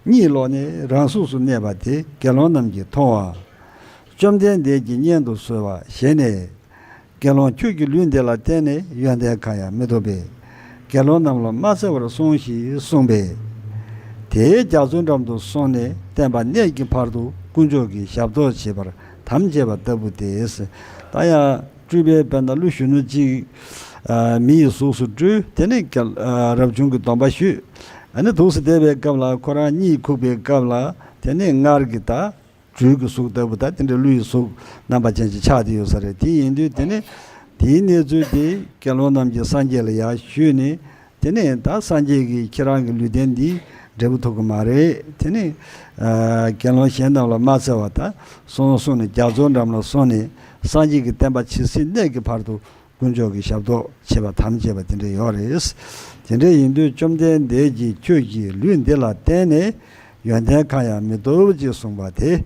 གཉིད་ལོག་ནས་རང་གཟུགས་སུ་གནས་པ་དེ་དགེ་སློང་རྣམས་ཀྱིས་མཐོང་བ། བཅོམ་ལྡན་འདས་ཀྱིས་སྙན་དུ་གསོལ་བ་བཞེས་ནས། དགེ་སློང་ཁྱོད་ཀྱི་ལུས་འདི་ལ་བརྟེན་ནས་ཡོན་ཏན་གང་ཡང་མི་ཐོབ་པས། དགེ་སློང་རྣམས་ལ་མ་འཚེ་བར་སྲུངས་ཤིག་གསུངས་པས། དེའི་རྒྱ་མཚོའི་འགྲམ་དུ་སོང་ནས་བསྟན་པ་གནས་ཀྱི་བར་དུ་དཀོན་མཆོག་གི་ཞབས་ཏོག་བྱེད་པར་དམ་བཅས་པ་ལྟ་བུ་སྟེ། ད་ཡང་སྤྲུལ་པའི་དཔེར་ན་ཀླུ་གཞོན་ནུ་གཅིག་མི་ཡི་གཟུགས་སུ་སྤྲུལ། དེ་ནས་རབ་བྱུང་གི་སྡོམ་པ་ཞུས། ཨ་ནི་འདུག་སེ་བསྡད་པའི་སྐབས་ལ་ཁོ་རང་གཉིད་ཁུག་པའི་སྐབས་ལ་དེ་ནས་སྔར་གྱི་ད། སྦྲུལ་གྱི་གཟུགས་ལྟ་བུ་དང་དེ་འདྲའི་ཀླུ་ཡི་གཟུགས་རྣམ་པ་ཅན་ཅིག་ཆགས་བསྡད་ཡོད་ས་རེད། དེ་ཡིན་དུས་དེ་ནི་དེའི་གནས་ཚུལ་དེ་དགེ་སློང་རྣམས་ཀྱིས་སངས་རྒྱས་ལ་ཡར་ཞུས་ནས། དེ་ནས་ད་སངས་རྒྱས་ཀྱིས་ཁྱེད་རང་གི་ལུས་རྟེན་འདི་ འབྲས་བུ་ཐོབ་ཀྱི་མ་རེད། དེ་ནི་ཨ་དགེ་སློང་གཞན་རྣམས་ལ་མ་འཚེ་བ་དང་། སོང་སོང་ནས་རྒྱ་མཚོའི་འགྲམ་ལ་སོང་ནས་སངས་རྒྱས་ཀྱི་བསྟན་པ་ཇི་སྲིད་གནས་ཀྱི་བར་དུ་དཀོན་མཆོག་གི་ཞབས་ཏོག་བྱེད་པ་དམ་བཅས་པ་དེ་འདྲ་ཡོད་རེད། དེ་འདྲ་ཡིན་དུས་བཅོམ་ལྡན་འདས་ཀྱིས་ཁྱོད་ཀྱིས་ལུས་འདི་ལ་བརྟེན་ནས་ཡོན་ཏན་གང་ཡང་མི་ཐོབ་ཅེས་གསུངས་པ་དེ།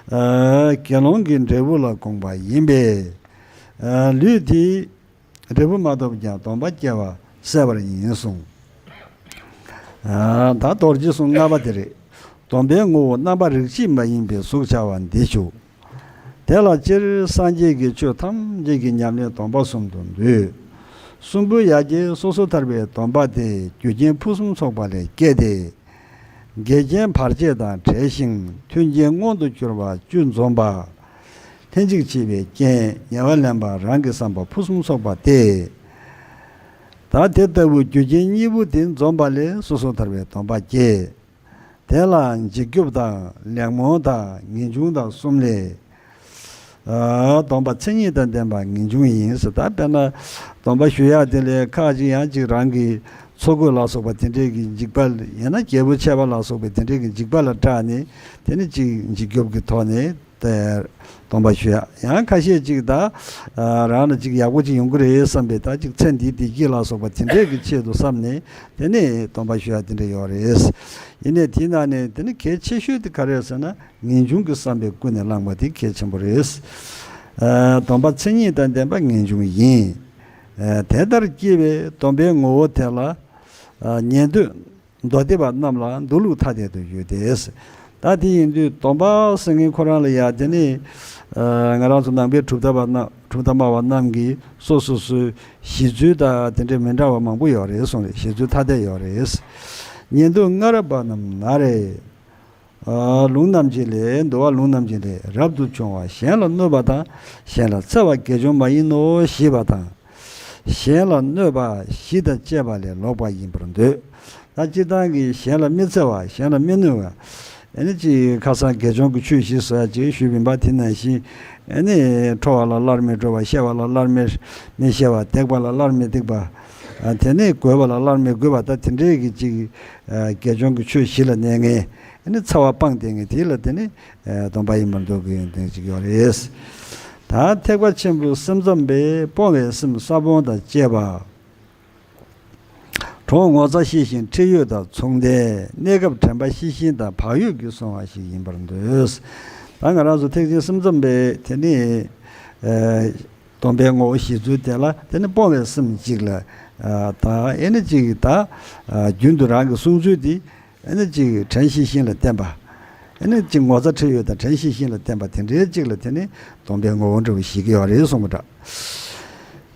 ཨ་དགེ་སློང་གི་འབྲས་བུ་ལ་དགོངས་པ་ཡིན་པས། ཨ་ལུས་དེ་འབྲས་བུ་མ་ཐོབ་ཀྱང་སྡོམ་པ་སྐྱེ་བ་བསལ་བར་ཡིན་གསུངས། ཨ་ད་རྡོ་རྗེ་གསུང་ལྔ་པ་དེ་རེད། སྡོམ་པའི་ངོ་བོ་རྣམ་པ་རིགས་གཅིག་མ་ཡིན་པའི་གཟུགས་འཆར་བ་འདི་ཞུ། དེ་ལ་སྤྱིར་སངས་རྒྱས་ཀྱི་ཆོས་ཐམས་ཅད་ཀྱི་ཉམས་ལེན་སྡོམ་པ་གསུམ་དུ་འདུས། གསུམ་པོའི་ཡ་གྱལ་སོ་སོར་ཐར་པའི་སྡོམ་པ་དེ་རྒྱུ་རྐྱེན་ཕུན་སུམ་ཚོགས་པ་ལས་སྐྱེས་ཏེ། འགལ་རྐྱེན་བར་ཆད་དང་བྲལ་ཞིང་མཐུན་རྐྱེན་མངོན་དུ་གྱུར་པ་བཅུ་འཛོམས་པ། ལྷན་ཅིག་བྱེད་པའི་རྐྱེན་ཉེ་བར་ལེན་པ་རང་གི་བསམ་པ་ཕུན་སུམ་ཚོགས་པ་སྟེ། ད་དེ་ལྟ་བུ་རྒྱུ་རྐྱེན་གཉིས་པོ་དེ་འཛོམས་པ་ལས་སོ་སོར་ཐར་པའི་སྡོམ་པ་སྐྱེ། དེ་ལ་འཇིགས་སྐྱོབ་དང་ལེགས་སྨོན་དང་ངེས་འབྱུང་དང་གསུམ་ལས། ཨ་སྡོམ་པ་མཚན་ཉིད་དང་ལྡན་པ་ངེས་འབྱུང་ཡིན་ཟེར། ད་དཔེར་ན་སྡོམ་པ་ཞུ་ཡག་དེ་ལས་ཁ་ཅིག་ཡང་ཅིག་རང་གི་འཚོ་གོས་ལ་སོགས་པ་དེ་འདྲས་ཀྱི་འཇིགས་པ། ཡང་ན་རྒྱལ་པོ་ཆད་པ་ལ་སོགས་པའི་དེ་འདྲས་ཀྱི་འཇིགས་པ་ལ་སྐྲག་ནས། དེ་ནི་ཅིག་འཇིགས་སྐྱོབ་ཀྱི་ཐོག་ནས་དེ་སྡོམ་པ་ཞུ་ཡག་ཡང་ཁ་ཤས་ཅིག་ད་ཨ་རང་ལ་ཅིག་ཡག་པོ་ཅིག་ཡོང་གི་རེད་བསམ་པའི། ད་ཅིག་ཚེ་འདིའི་བདེ་སྐྱིད་ལ་སོགས་པ་དེ་འདྲས་ཀྱི་ཆེད་དུ་བསམ་ནས་དེ་ནི་སྡོམ་པ་ཞུ་ཡག་དེ་འདྲས་ཡོད་རེད། ཡིན་ནའི་དེའི་ནང་ནས་དེ་ནི་གལ་ཆེ་ཤོས་དེ་ག་རེ་རེད་ཟེར་ན། ངེས་འབྱུང་གི་བསམ་པས་ཀུན་ནས་བསླངས་པ་དེ་གལ་ཆེན་པོ་རེད། ཨ་སྡོམ་པ་མཚན་ཉིད་དང་ལྡན་པ་ངེས་འབྱུང་ཡིན། ཨ་དེ་ལྟར་སྐྱེས་པའི་སྡོམ་པའི་ངོ་བོ་དེ་ལ། ཨ་ཉན་ཐོས་མདོ་སྡེ་པ་རྣམས་ལ་འདུག་ལུགས་ཐ་དད་དུ་ཡོད་དེ། ད་དེ་ཡིན་དུས་སྡོམ་པ་ཟེར་མཁན་ཁོ་རང་ལ་ཡ་དེ་ནི་ཨ་ང་རང་ཚོ་ནང་པའི་གྲུབ་མཐའ་པ་རྣམས། གྲུབ་མཐའ་སྨྲ་བ་རྣམས་ཀྱིས་སོ་སོ་སོའི་བཞེད་ཚུལ་དང་དེ་འདྲའི་མི་འདྲ་བ་མང་པོ་ཡོད་རེད་གསུངས་རེད། བཞེད་ཚུལ་ཐ་དད་ཡོད་རེད། ཉན་ཐོས་སྔ་རབས་པ་རྣམས་ན་རེ། ཨ་ལུང་རྣམ་འབྱེད་ལས། འདུལ་བ་ལུང་རྣམ་འབྱེད་ལས། རབ་ཏུ་བྱུང་བ་གཞན་ལ་གནོད་པ་དང་། གཞན་ལ་འཚེ་བ་དགེ་སྦྱོར་མ་ཡིན་ནོ་ཞེས་པ་དང་། གཞན་ལ་གནོད་པ་བཞི་དང་བཅས་པ་ལས་ལོག་པ་ཡིན་པར་འདོད། ད་སྤྱིར་བཏང་གི་གཞན་ལ་མི་འཚེ་བ། གཞན་ལ་མི་གནོད་པ། ཨ་ནི་ཅིག་ཁ་སང་དགེ་སྦྱོར་གྱི་ཆོས་བཞི་ཟེར་ཡག་ཅིག་ཞུས་པ་ཡིན་པ། དེ་ནང་བཞིན་ཨ་ནི་ཁྲོ་བ་ལ་སླར་མི་ཁྲོ་བ། ཤེས་པ་ལ་སླར་མི་མི་ཤེས་པ། སྡིག་པ་ལ་སླར་མི་སྡིག་པ། ཨ་དེ་ནས་རྒོད་པ་ལ་སླར་མི་རྒོད་པ། ད་དེ་འདྲའི་གི་ཅིག་ཨ་དགེ་སྦྱོར་གྱི་ཆོས་བཞི་ལ་གནས་མཁན། ཨ་ནི་འཚེ་བ་སྤངས་བསྡད་མཁན་དེ་ལ་དེ་ནི་ཨ་སྡོམ་པ་ཡིན་པར་འདོད་ཀྱི་ཡོན་ཏན་ཅིག་ཡོད་རེད། ད་ཐེག་པ་ཆེན་པོའི་སེམས་ཙམ་པས་སྤོང་བའི་སེམས་ས་བོན་དང་བཅས་པ། གྲོགས་ངོ་ཚ་ཤེས་བཞིན་ཁྲེལ་ཡོད་དང་མཚུངས་ལྡན། གནས་སྐབས་དྲན་པ་ཤེས་བཞིན་དང་བག་ཡོད་ཀྱིས་སོང་བ་ཞིག་ཡིན་པར་འདོད། ད་ང་རང་ཚོ་ཐེག་ཆེན་སེམས་ཙམ་པས་དེ་ནི་ཨ་སྡོམ་པའི་ངོ་བོ་བཞེད་ཚུལ་དེ་ལ་དེ་ནི་སྤོང་བའི་སེམས་གཅིག་ལ། ཨ་ད་ཨེ་ནི་གཅིག་ད་ཨ་རྒྱུན་དུ་རང་གི་བསྲུང་ཚུལ་དེ་ཨེ་ནི་གཅིག་དྲན་ཤེས་བཞིན་ལ་བརྟེན་པ། ཨེ་ནི་གཅིག་ངོ་ཚ་ཁྲེལ་ཡོད་དང་དྲན་ཤེས་བཞིན་ལ་བརྟེན་པ་དེ་འདྲའི་གཅིག་ལ་དེ་ནི་སྡོམ་པའི་ངོ་བོ་འདྲ་བོ་ཞིག་ཡོད་རེད་གསུངས་པ་འདྲ།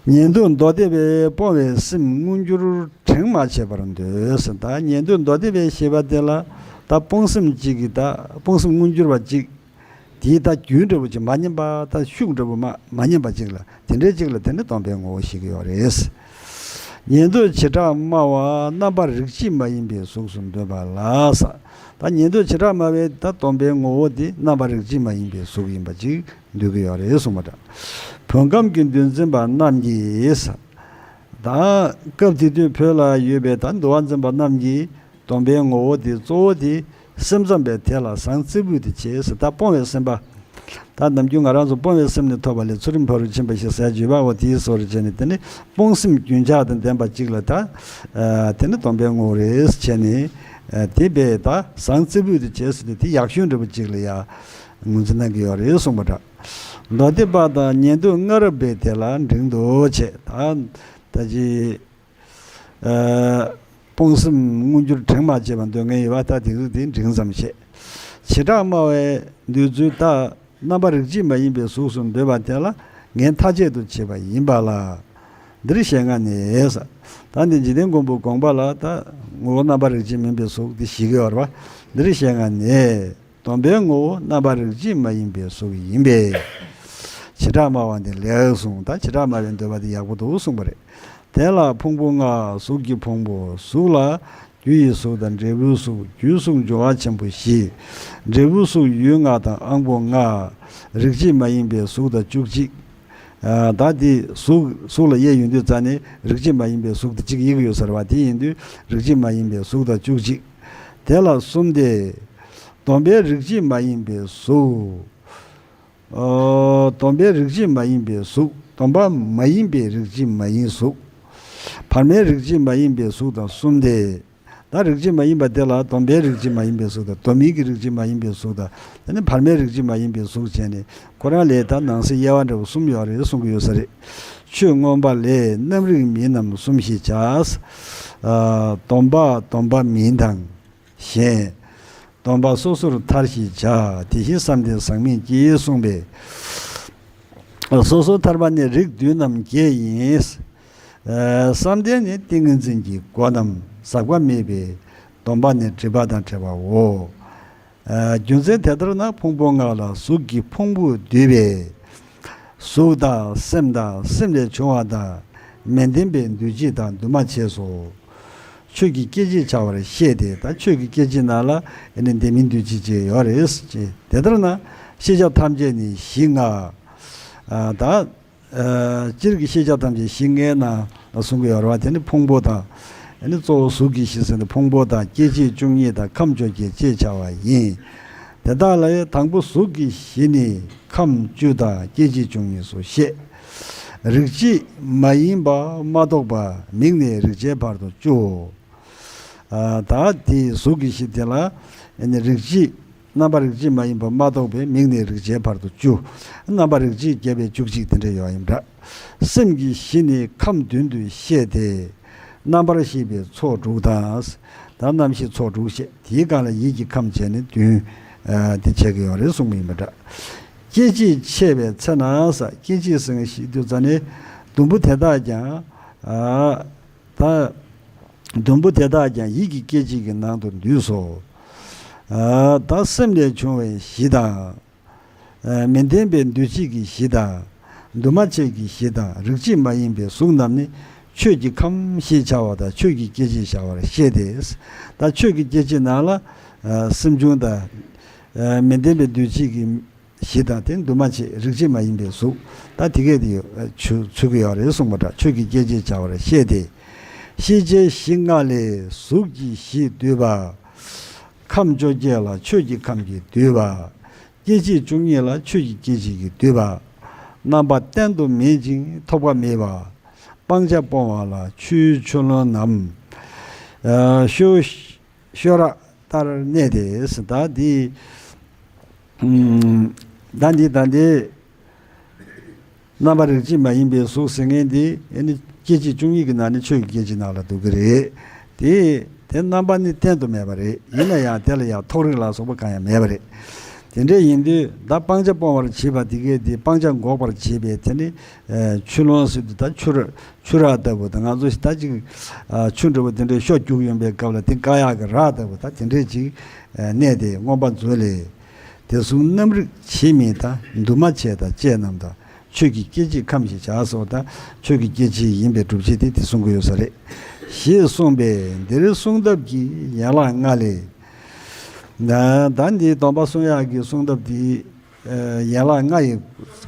ཉན་ཐོས་མདོ་སྡེ་པས་སྤོང་བའི་སེམས་མངོན་གྱུར་དྲན་མ་བྱས་པར་འདོད་ཟེར། ད་ཉན་ཐོས་མདོ་སྡེ་པས་ཞེས་པ་དེ་ལ་ད་སྤོང་སེམས་གཅིག་གི་ད་སྤོང་སེམས་མངོན་གྱུར་བ་གཅིག་དེའི་ད་རྒྱུན་འདྲ་བོ་གཅིག་མ་ཉམས་པ། ད་ཤུགས་འདྲ་བོ་མ་མ་ཉམས་པ་གཅིག་ལ། དེ་འདྲའི་གཅིག་ལ་དེ་ནི་སྡོམ་པའི་ངོ་བོ་ཞིག་ཡོད་རེད། ཉན་ཐོས་བྱེ་བྲག་སྨྲ་བ་རྣམ་པ་རིགས་གཅིག་མ་ཡིན་པའི་གཟུགས་སུ་འདོད་པ་ལ་ཟེར། ད་ཉན་ཐོས་བྱེ་བྲག་སྨྲ་བའི་ད་སྡོམ་པའི་ངོ་བོ་དེ་རྣམ་པ་རིགས་གཅིག་མ་ཡིན་པའི་གཟུགས་ཡིན་པ་གཅིག་འདོད་ཀྱི་ཡོད་རེད་གསུངས་པ་འདྲ། བོད་ཁམས་ཀྱི་འདུལ་འཛིན་པ་རྣམས་ཀྱིས། ད་སྐབས་དེ་དུས་བོད་ལ་ཡོད་པའི་ད་འདུལ་བ་འཛིན་པ་རྣམས་ཀྱིས་སྡོམ་པའི་ངོ་བོ་དེ་གཙོ་བོ་དེ་སེམས་ཙམ་པས་དེ་ལ་ཟང་རྩེ་ཕུད་དུ་བྱས་ཟེར། ད་སྤོང་བའི་སེམས་པ། ད་ནམ་རྒྱུན་ང་རང་ཚོ་སྤོང་བའི་སེམས་ནི་ཐོབ་པ་ལས་ཚུལ་ཁྲིམས་ཕ་རོལ་ཕྱིན་པ་ཞེས་ཟེར་བརྗོད་པའོ། དེའི་བཟོ་འདྲ་བྱས་ནས་དེ་ནི་སྤོང་སེམས་རྒྱུན་ཆགས་དང་ལྡན་པ་གཅིག་ལ་ད་ཨ་དེ་ནི་སྡོམ་པའི་ངོ་བོ་རེད་བྱས་ནས། ཨ་དེ་བས་ད་ཟང་རྩེ་ཕུད་དུ་བྱས་ཟེར་དུས་དེ་ཡག་ཤོས་འདྲ་པོ་གཅིག་ལ་ཡ་ངོས་འཛིན་གནང་གི་ཡོད་རེད་གསུངས་པ་འདྲ། མདོ་སྡེ་པ་དང་ཉན་ཐོས་སྔ་རབས་པས་དེ་ལ་འབྲིང་དུ་བྱས། ད་ད་ཅི་ཨ་སྤོང་སེམས་མངོན་གྱུར་དྲན་མ་བྱས་པ་འདོད་མཁན་ཡོད་པ། ད་དེ་ཚོ་དེ་འབྲིང་ཙམ་བྱས། བྱེ་བྲག་སྨྲ་བའི་འདོད་ཚུལ་ད་རྣམ་པ་རིགས་གཅིག་མ་ཡིན་པའི་གཟུགས་སུ་འདོད་པ་དེ་ལ་ངས་མཐའ་དཔྱད་དུ་བྱས་པ་ཡིན་པ་ལ། འདིར་ཞེས་ང་ནས་ཟེར། ད་འདི་འཇིག་རྟེན་མགོན་པོའི་དགོངས་པ་ལ་ད་ངོ་བོ་རྣམ་པ་རིགས་གཅིག་མིན་པའི་གཟུགས་འདི་ཞིག་ཡོད་རེད་པ། འདིར་ཞེས་ང་ནས། སྡོམ་པའི་ངོ་བོ་རྣམ་པ་རིགས་གཅིག་མ་ཡིན་པའི་གཟུགས་ཡིན་པས། བྱེ་བྲག་སྨྲ་བ་འདི་ལེགས་གསུངས། ད་བྱེ་བྲག་སྨྲ་བའི་འདོད་པ་འདི་ཡག་པོ་འདུག་གསུངས་པ་རེད། དེ་ལ་ཕུང་པོ་ལྔ། གཟུགས་ཀྱི་ཕུང་པོ། གཟུགས་ལ་རྒྱུ་ཡི་གཟུགས་དང་འབྲས་བུའི་གཟུགས། རྒྱུའི་གཟུགས་འབྱོར་བ་ཆེན་པོ་བཞི། འབྲས་བུའི་གཟུགས་ཡུལ་ལྔ་དང་དབང་པོ་ལྔ། རིགས་གཅིག་མ་ཡིན་པའི་གཟུགས་དང་བཅུ་གཅིག། ཨ་ད་འདི་གཟུགས་གཟུགས་ལ་དབྱེ་ཡོང་དུས་ཙ་ནས་རིགས་གཅིག་མ་ཡིན་པའི་གཟུགས་དེ་གཅིག་དབྱེ་གི་ཡོད་ཟེར་བ། དེ་ཡིན་དུས་རིགས་གཅིག་མ་ཡིན་པའི་གཟུགས་དང་བཅུ་གཅིག། དེ་ལ་གསུམ་སྟེ། སྡོམ་པའི་རིགས་གཅིག་མ་ཡིན་པའི་གཟུགས། ཨོ། སྡོམ་པའི་རིགས་གཅིག་མ་ཡིན་པའི་གཟུགས། སྡོམ་པ་མ་ཡིན་པའི་རིགས་གཅིག་མ་ཡིན་གཟུགས། བར་མའི་རིགས་གཅིག་མ་ཡིན་པའི་གཟུགས་དང་གསུམ་སྟེ། ད་རིགས་གཅིག་མ་ཡིན་པ་དེ་ལ་སྡོམ་པའི་རིགས་གཅིག་མ་ཡིན་པའི་གཟུགས་དང་། སྡོམ་མིན་གྱི་རིགས་གཅིག་མ་ཡིན་པའི་གཟུགས་དང་། དེ་ནི་བར་མའི་རིགས་གཅིག་མ་ཡིན་པའི་གཟུགས་བྱས་ནས། ཁོ་རང་ལ་ད་ནང་གསེས་དབྱེ་བ་འདྲ་བོ་གསུམ་ཡོད་རེད་གསུང་གི་ཡོད་ས་རེད། ཆོས་མངོན་པ་ལས་རྣམ་རིག་མིན་རྣམས་གསུམ་ཞེས་བྱ། ཨ། སྡོམ་པ་སྡོམ་པ་མིན་དང་གཞན། སྡོམ་པ་སོ་སོར་ཐར་ཞེས་བྱ། དེ་བཞིན་བསམ་གཏན་ཟག་མེད་ཀྱིས་གསུངས་པས། སོ་སོར་ཐར་པ་ནི་རིགས་བདུན་ནམ་བརྒྱད་ཡིན། ཨ། བསམ་གཏན་ནི་ཏིང་ངེ་འཛིན་གྱི་སྒོ་རྣམས་ཟག་པ་མེད་པའི་སྡོམ་པ་ནི་སྒྲིབ་པ་དང་བྲལ་བའོ། ཨ། རྒྱུ་མཚན་དེ་ལྟར་ན་ཕུང་པོ་ལྔ་ལ་གཟུགས་ཀྱི་ཕུང་པོས་བསྡུས་པའི་གཟུགས་དང་སེམས་དང་སེམས་ལས་བྱུང་བ་དང་མི་ལྡན་པའི་འདུ་བྱེད་དང་འདུས་མ་བྱས་སོ། ཆོས་ཀྱི་སྐྱེ་མཆེད་བྱ་བར་བཤད་དེ། ད་ཆོས་ཀྱི་སྐྱེ་མཆེད་ནང་ལ་ཨ་ནི་ལྡན་མིན་འདུས་བྱེད་ཅེས་ཡོད་རེད་ཅེས། དེ་ལྟར་ན་ཤེས་བྱ་ཐམས་ཅད་ནི་གཞི་ལྔ། ཨ། ད། ཨ། སྤྱིར་གྱི་ཤེས་བྱ་ཐམས་ཅད་གཞི་ལྔའི་ནང་ལ་གསུང་གི་ཡོད་རེད་བ། དེ་ནི་ཕུང་པོ་དང་། ཨ་ནི་གཙོ་བོ་གཟུགས་ཀྱི་གཞི་ཟེར་ནས་ཕུང་པོ་དང་སྐྱེ་མཆེད་བཅུ་གཉིས་དང་ཁམས་བཅོ་བརྒྱད་ཅེས་བྱ་བ་ཡིན། དེ་དག་ལས་དང་པོ་གཟུགས་ཀྱི་གཞི་ནི་ཁམས་བཅུ་དང་སྐྱེ་མཆེད་བཅུ་གཉིས་སུ་བཤད། རིགས་གཅིག་མ་ཡིན་པ་མ་གཏོགས་པ་མིང་ནས་རིགས་ཆད་བར་དུ་བཅུའོ། ཨ། ད་དེའི་གཟུགས་ཀྱི་གཞི་དེ་ལ་ཨ་ནི་རིགས་གཅིག་རྣམ་པ་རིགས་གཅིག་མ་ཡིན་པ་མ་གཏོགས་པའི་མིང་ནས་རིགས་ཆད་བར་དུ་བཅུ། རྣམ་པ་རིགས་གཅིག་བརྒྱད་པའི་བཅུ་གཅིག་དེ་འདྲ་ཡོད་ཡིན་འདྲ། སེམས་ཀྱི་གཞི་ནི་ཁམས་བདུན་དུ་བཤད་དེ། རྣམ་པར་ཤེས་པའི་ཚོགས་དྲུག་དང་། ད་རྣམ་ཤེས་ཚོགས་དྲུག་བཤད། དེའི་སྒང་ལ་ཡིད་ཀྱི་ཁམས་བྱས་ནས་བདུན། ཨ། དེ་བྱེད་ཀྱི་ཡོད་རེད་གསུངས་པ་ཡིན་པ་འདྲ། སྐྱེ་མཆེད་ཕྱེ་བའི་ཚེ་ན་ས། སྐྱེ་མཆེད་ཟེར་མཁན་ཞིག་དུས་ཙ་ནས་ཟླུམ་པོ་དེ་དག་ཀྱང་། ཨ། ད་ཟླུམ་པོ་དེ་དག་ཀྱང་ཡིད་ཀྱི་སྐྱེ་མཆེད་ཀྱི་ནང་དུ་འདུས་སོ། ཨ། ད་སེམས་ལས་བྱུང་བའི་གཞི་དང་། ཨ། མི་ལྡན་པའི་འདུ་བྱེད་ཀྱི་གཞི་དང་། འདུས་མ་བྱས་ཀྱི་གཞི་དང་། རིགས་གཅིག་མ་ཡིན་པའི་གཟུགས་རྣམས་ནི་ཆོས་ཀྱི་ཁམས་ཞེས་བྱ་བ་དང་། ཆོས་ཀྱི་སྐྱེ་མཆེད་བྱ་བར་བཤད་དེ། ད་ཆོས་ཀྱི་སྐྱེ་མཆེད་ནང་ལ། ཨ། སེམས་བྱུང་དང་། ཨ། མི་ལྡན་པའི་འདུ་བྱེད་ཀྱི་གཞི་དང་། དེ་འདུས་མ་བྱས་རིགས་གཅིག་མ་ཡིན་པའི་གཟུགས། ད་དེ་གས་དེ་ཡོད་ཆུ་ཚུད་ཀྱི་ཡོད་རེད་གསུངས་པ་འདྲ། ཆོས་ཀྱི་སྐྱེ་མཆེད་བྱ་བར་བཤད་དེ། ཤེས་བྱའི་གཞི་ལྔ་ལས་གཟུགས་ཀྱི་གཞི་འདུས་པ། ཁམས་བཅོ་བརྒྱད་ལ་ཆོས་ཀྱི་ཁམས་ཀྱིས་བསྡུས་པ། སྐྱེ་མཆེད་བཅུ་གཉིས་ལ་ཆོས་ཀྱི་སྐྱེ་མཆེད་ཀྱིས་བསྡུས་པ། རྣམ་པ་གཏན་དུ་མེད་ཅིང་ཐོགས་པ་མེད་པ། སྤང་བྱ་སྤོང་བ་ལ་ཆུའི་ཆུ་ལོན་ནམ། ཨ། ཤོ། ཤོ་རག་ལྟར་གནས་ཏེ། ད་འདི། ཨམ། ད་འདི་ད་འདི། རྣམ་པ་རིགས་གཅིག་མ་ཡིན་པའི་གཟུགས་ཟེར་མཁན་འདི་ཨ་ནི་སྐྱེ་མཆེད་བཅུ་གཉིས་ཀྱི་ནང་ནས་ཆོས་ཀྱི་སྐྱེ་མཆེད་ནང་ལ་འདུ་གི་རེད། དེ་དེ་རྣམ་པ་ནི་གཏན་དུ་མེད་པ་རེད། ཡིན་ན་ཡང་དེ་ལ་ཡང་ཐོགས་རེག་ལ་སོགས་པ་གང་ཡང་མེད་པ་རེད། དེ་འདྲ་ཡིན་དུས་ད་སྤང་བྱ་སྤོང་བར་བྱེད་པ་དེ་གས་དེ་སྤང་བྱ་འགོག་པར་བྱེད་པའི་དེ་ནི། ཨ། ཆུ་ལོན་ཟེར་དུས་ད་ཆུ་ར། ཆུ་རག་ལྟ་བུ་དང་། ང་ཚོ་ད་ཅིག་ཨ། ཆུ་འདྲ་བོ་དེ་འདྲའི་ཤོ་རྒྱུག་ཡོང་པའི་སྐབས་ལ་དེ་བཀག་ཡག་གི་རག་ལྟ་བུ། ད་དེ་འདྲའི་ཅིག་ཨ། གནས་དེ་མངོན་པ་མཛོད་ལས། དེ་གསུམ་རྣམ་རིག་ཇི་སྙེད་དང་། འདུས་མ་བྱས་དང་བཅས་རྣམས་དང་། ཆོས་ཀྱི་སྐྱེ་མཆེད་ཁམས་ཞེས་བྱ་སོགས་དང་། ཆོས་ཀྱི་སྐྱེ་མཆེད་ཡིན་པའི་སྒྲུབ་བྱེད་དེ་དེ་གསུང་གི་ཡོད་ས་རེད། ཞེས་གསུངས་པས་འདིར་གསུང་ཐབས་ཀྱི་ཡན་ལག་ལྔ་ལས། ད་འདི་སྡོམ་པ་སྲུང་ཡག་གི་གསུང་ཐབས་དེ། ཨ། ཡན་ལག་ལྔ་ཡི་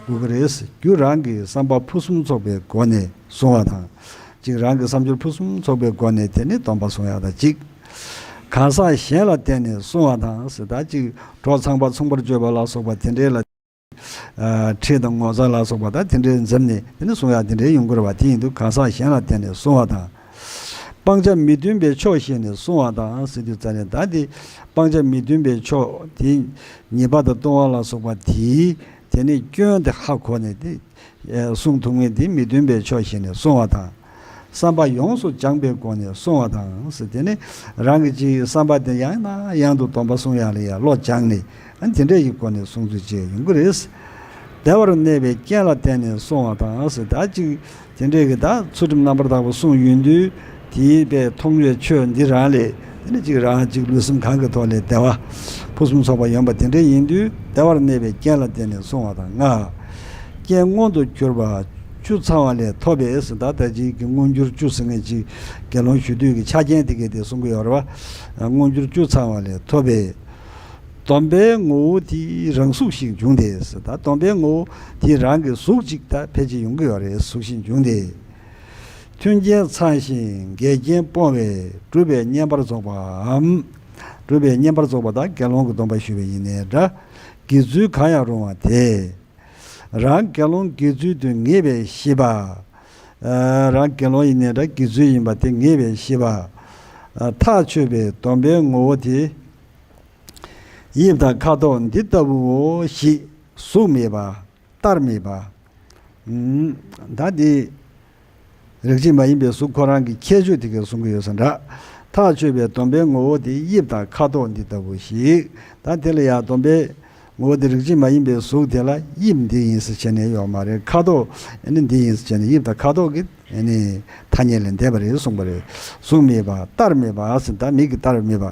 དགོས་ཀྱི་རེད། རྒྱུ་རང་གི་བསམ་པ་ཕུན་སུམ་ཚོགས་པའི་སྒོ་ནས་བསྲུང་བ་དང་། གཅིག་རང་གི་བསམ་སྦྱོར་ཕུན་སུམ་ཚོགས་པའི་སྒོ་ནས་དེ་ནི་སྡོམ་པ་སྲུང་ཡག་དང་གཅིག་གང་ཟག་གཞན་ལ་བརྟེན་ནས་བསྲུང་བ་དང་ཟེར། ད་གཅིག་གྲོགས་ཚངས་པ་མཚུངས་པར་སྤྱོད་པ་ལ་སོགས་པ་དེ་འདྲའི་ལ། ཨ། ཁྲེལ་དང་ངོ་ཚ་ལ་སོགས་པ་ད་དེ་འདྲའི་འཛེམས་ནས་དེ་ནི་བསྲུང་ཡག་དེ་འདྲའི་ཡོང་གི་རེད་བ། དེ་ཡིན་དུས་གང་ཟག་གཞན་ལ་བརྟེན་ནས་བསྲུང་བ་དང་། སྤང་བྱ་མི་མཐུན་པའི་ཕྱོགས་ཤེས་ནས་བསྲུང་བ་དང་ཟེར་དུས་ཙ་ནས། ད་དེ་སྤང་བྱ་མི་མཐུན་པའི་ཕྱོགས་དེ་ཉེས་པ་དང་ལྟུང་བ་ལ་སོགས་པ་དེའི་དེ་ནི་སྐྱོན་དེ་ཧ་གོ་ནས་དེ་བསྲུང་ཐུབ་མཁན་དེ་མི་མཐུན་པའི་ཕྱོགས་ཤེས་ནས་བསྲུང་བ་དང་། བསམ་པ་ཡོངས་སུ་སྦྱངས་པའི་སྒོ་ནས་བསྲུང་བ་དང་ཟེར། དེ་ནི་རང་གི་ཅིག་བསམ་པ་དེ་ཡང་ནས་ཡང་དུ་སྡོམ་པ་སྲུང་ཡག་ལ་ཡང་བློ་སྦྱངས་ནས། ཨ། དེ་འདྲ་ཡི་སྒོ་ནས་བསྲུང་ཚུལ་བཅས་ཡོང་གི་རེད། བདེ་བར་གནས་པའི་རྐྱེན་ལ་བརྟེན་ནས་བསྲུང་བ་དང་ཟེར། ད་ཅིག་དེ་འདྲའི་གི་ད་ཚུལ་ཁྲིམས་རྣམ་པར་དག་པ་བསྲུངས་ཡོང་དུས། དེའི་པའི་མཐོང་བའི་ཆོས་འདི་རང་ལས་དེ་ནི་ཅིག་རང་ཅིག་ལུས་སེམས་གང་གི་ཐོག་ལས་བདེ་བ་ཕུན་སུམ་ཚོགས་པ་ཡོང་པ་དེ་འདྲ་ཡིན་དུས། བདེ་བར་གནས་པའི་རྐྱེན་ལ་བརྟེན་ནས་བསྲུང་བ་དང་། ལྔ། རྐྱེན་མངོན་དུ་གྱུར་པ་བཅུ་ཚང་བ་ལས་ཐོབ་པས་ཟེར། ད་ད་ཅིག་གི་མངོན་གྱུར་བཅུ་ཟེར་མཁན་ཅིག་དགེ་སློང་ཞུ་དུས་ཀྱི་ཆ་རྐྱེན་དེ་གས་དེ་གསུང་གི་ཡོད་རེད་བ། མངོན་གྱུར་བཅུ་ཚང་བ་ལས་ཐོབ་པས། སྡོམ་པའི་ངོ་བོ་དེ་རང་གཟུགས་ཤིག་འབྱུང་སྟེ་ཟེར། ད་སྡོམ་པའི་ངོ་བོ་དེ་རང་གི་གཟུགས་ཅིག་ད་ཕལ་ཆེར་ཡོང་གི་ཡོད་རེད། གཟུགས་ཤིག་འབྱུང་སྟེ། མཐུན་རྐྱེན་ཚང་ཞིང་འགལ་རྐྱེན་སྤོང་བས་གྲུབ་པའི་བསྙེན་པར་རྫོགས་པའམ། སྒྲུབ་པའི་བསྙེན་པར་རྫོགས་པ་དང་དགེ་སློང་གི་སྡོམ་པ་ཞུ་བ་ཡིན་ནའི་འདྲ། དགེ་ཚུལ་གང་ཡང་རུང་བ་དེ། རང་དགེ་སློང་དགེ་ཚུལ་དུ་ངེས་པའི་ཤེས་པ། ཨ། རང་དགེ་སློང་ཡིན་ནའི་འདྲ་དགེ་ཚུལ་ཡིན་པ་དེ་ངེས་པའི་ཤེས་པ། ཨ། ཐག་ཆོད་པའི་སྡོམ་པའི་ངོ་བོ་དེ། དབྱིབས་དང་ཁ་དོག་འདི་ལྟ་བུའོ་ཞེས་གཟུགས་མེད་པ། རྟར་མེད་པ། ཨུམ། ད་འདི། རིགས་གཅིག་མ་ཡིན་པའི་གཟུགས་ཁོ་རང་གི་ཁྱད་ཆོས་དེ་གས་གསུང་གི་ཡོད་ས་འདྲ། ཐག་ཆོད་པའི་སྡོམ་པའི་ངོ་བོ་དེ་དབྱིབས་དང་ཁ་དོག་འདི་ལྟ་བུ་ཞིག་ད་དེ་ལ་ཡང་སྡོམ་པའི་ངོ་བོ་དེ་རིགས་གཅིག་མ་ཡིན་པའི་གཟུགས་དེ་ལ་དབྱིབས་འདི་ཡིན་ཟེར་བྱས་ནས་ཡོད་མ་རེད། ཁ་དོག་ཨ་ནི་འདི་ཡིན་ཟེར་བྱས་ནས་དབྱིབས་དང་ཁ་དོག་གི་ཨ་ནི་ཐ་སྙད་ལས་འདས་པ་རེད་གསུངས་པ་རེད། གཟུགས་མེད་པ། རྟར་མེད་པ་ཟེར། ད་མིག་གི་རྟར་མེད་པ།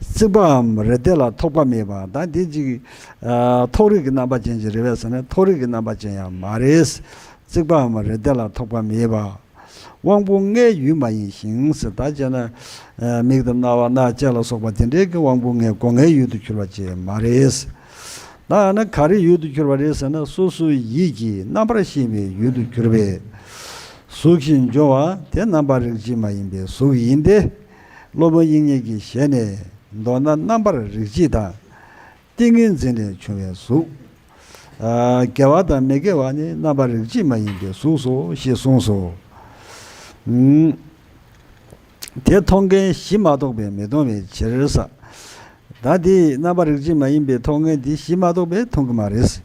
རྩིག་པའམ་རི་སྡེ་ལ་ཐོགས་པ་མེད་པ། ད་འདི་ཅིག་ཨ། ཐོགས་རེག་གི་རྣམ་པ་ཅན་ཅིག་རེད་པས་ཟེར་ན་ཐོགས་རེག་གི་རྣམ་པ་ཅན་ཡང་མ་རེད། རྩིག་པའམ་རི་སྡེ་ལ་ཐོགས་པ་མེད་པ། དབང་པོ་ལྔའི་ཡུལ་མ་ཡིན་ཞིང་ཟེར། ད་བྱས་ན། ཨ། མིག་དང་རྣ་བ་སྣ་ལྕེ་ལ་སོགས་པ་དེ་འདྲའི་གི་དབང་པོ་ལྔའི་སྒོ་ལྔའི་ཡུལ་དུ་གྱུར་པ་ཅིག་མ་རེད། ད་ན་ག་རེ་ཡུལ་དུ་གྱུར་པ་རེད་ཟེར་ན་སོ་སོའི་ཡིད་ཀྱིས་རྣམ་པར་ཤེས་པའི་ཡུལ་དུ་གྱུར་པའི་གཟུགས་ཤིང་འབྱུང་བ་དེ་རྣམ་པ་རིགས་གཅིག་མ་ཡིན་པའི་གཟུགས་ཡིན་ཏེ། སློབ་དཔོན་དབྱིག་གཉེན་གྱི་ཞལ་ནས། མདོར་ན་རྣམ་པར་རིགས་གཅིག་དང་། ཏིང་ངེ་འཛིན་ལས་བྱུང་བའི་གཟུགས། ཨ། དགེ་བ་དང་མི་དགེ་བ་ནི་རྣམ་པར་རིགས་གཅིག་མ་ཡིན་པའི་གཟུགས་སོ་ཞེས་གསུངས་སོ། ཨུམ། དེ་མཐོང་མཁན་གཞི་མ་གཏོགས་པས་མི་མཐོང་བའི་ཕྱིར་ཟེར། ད་དེ་རྣམ་པར་རིགས་གཅིག་མ་ཡིན་པའི་མཐོང་མཁན་དེ་གཞི་མ་གཏོགས་པས་མཐོང་གི་མ་རེད།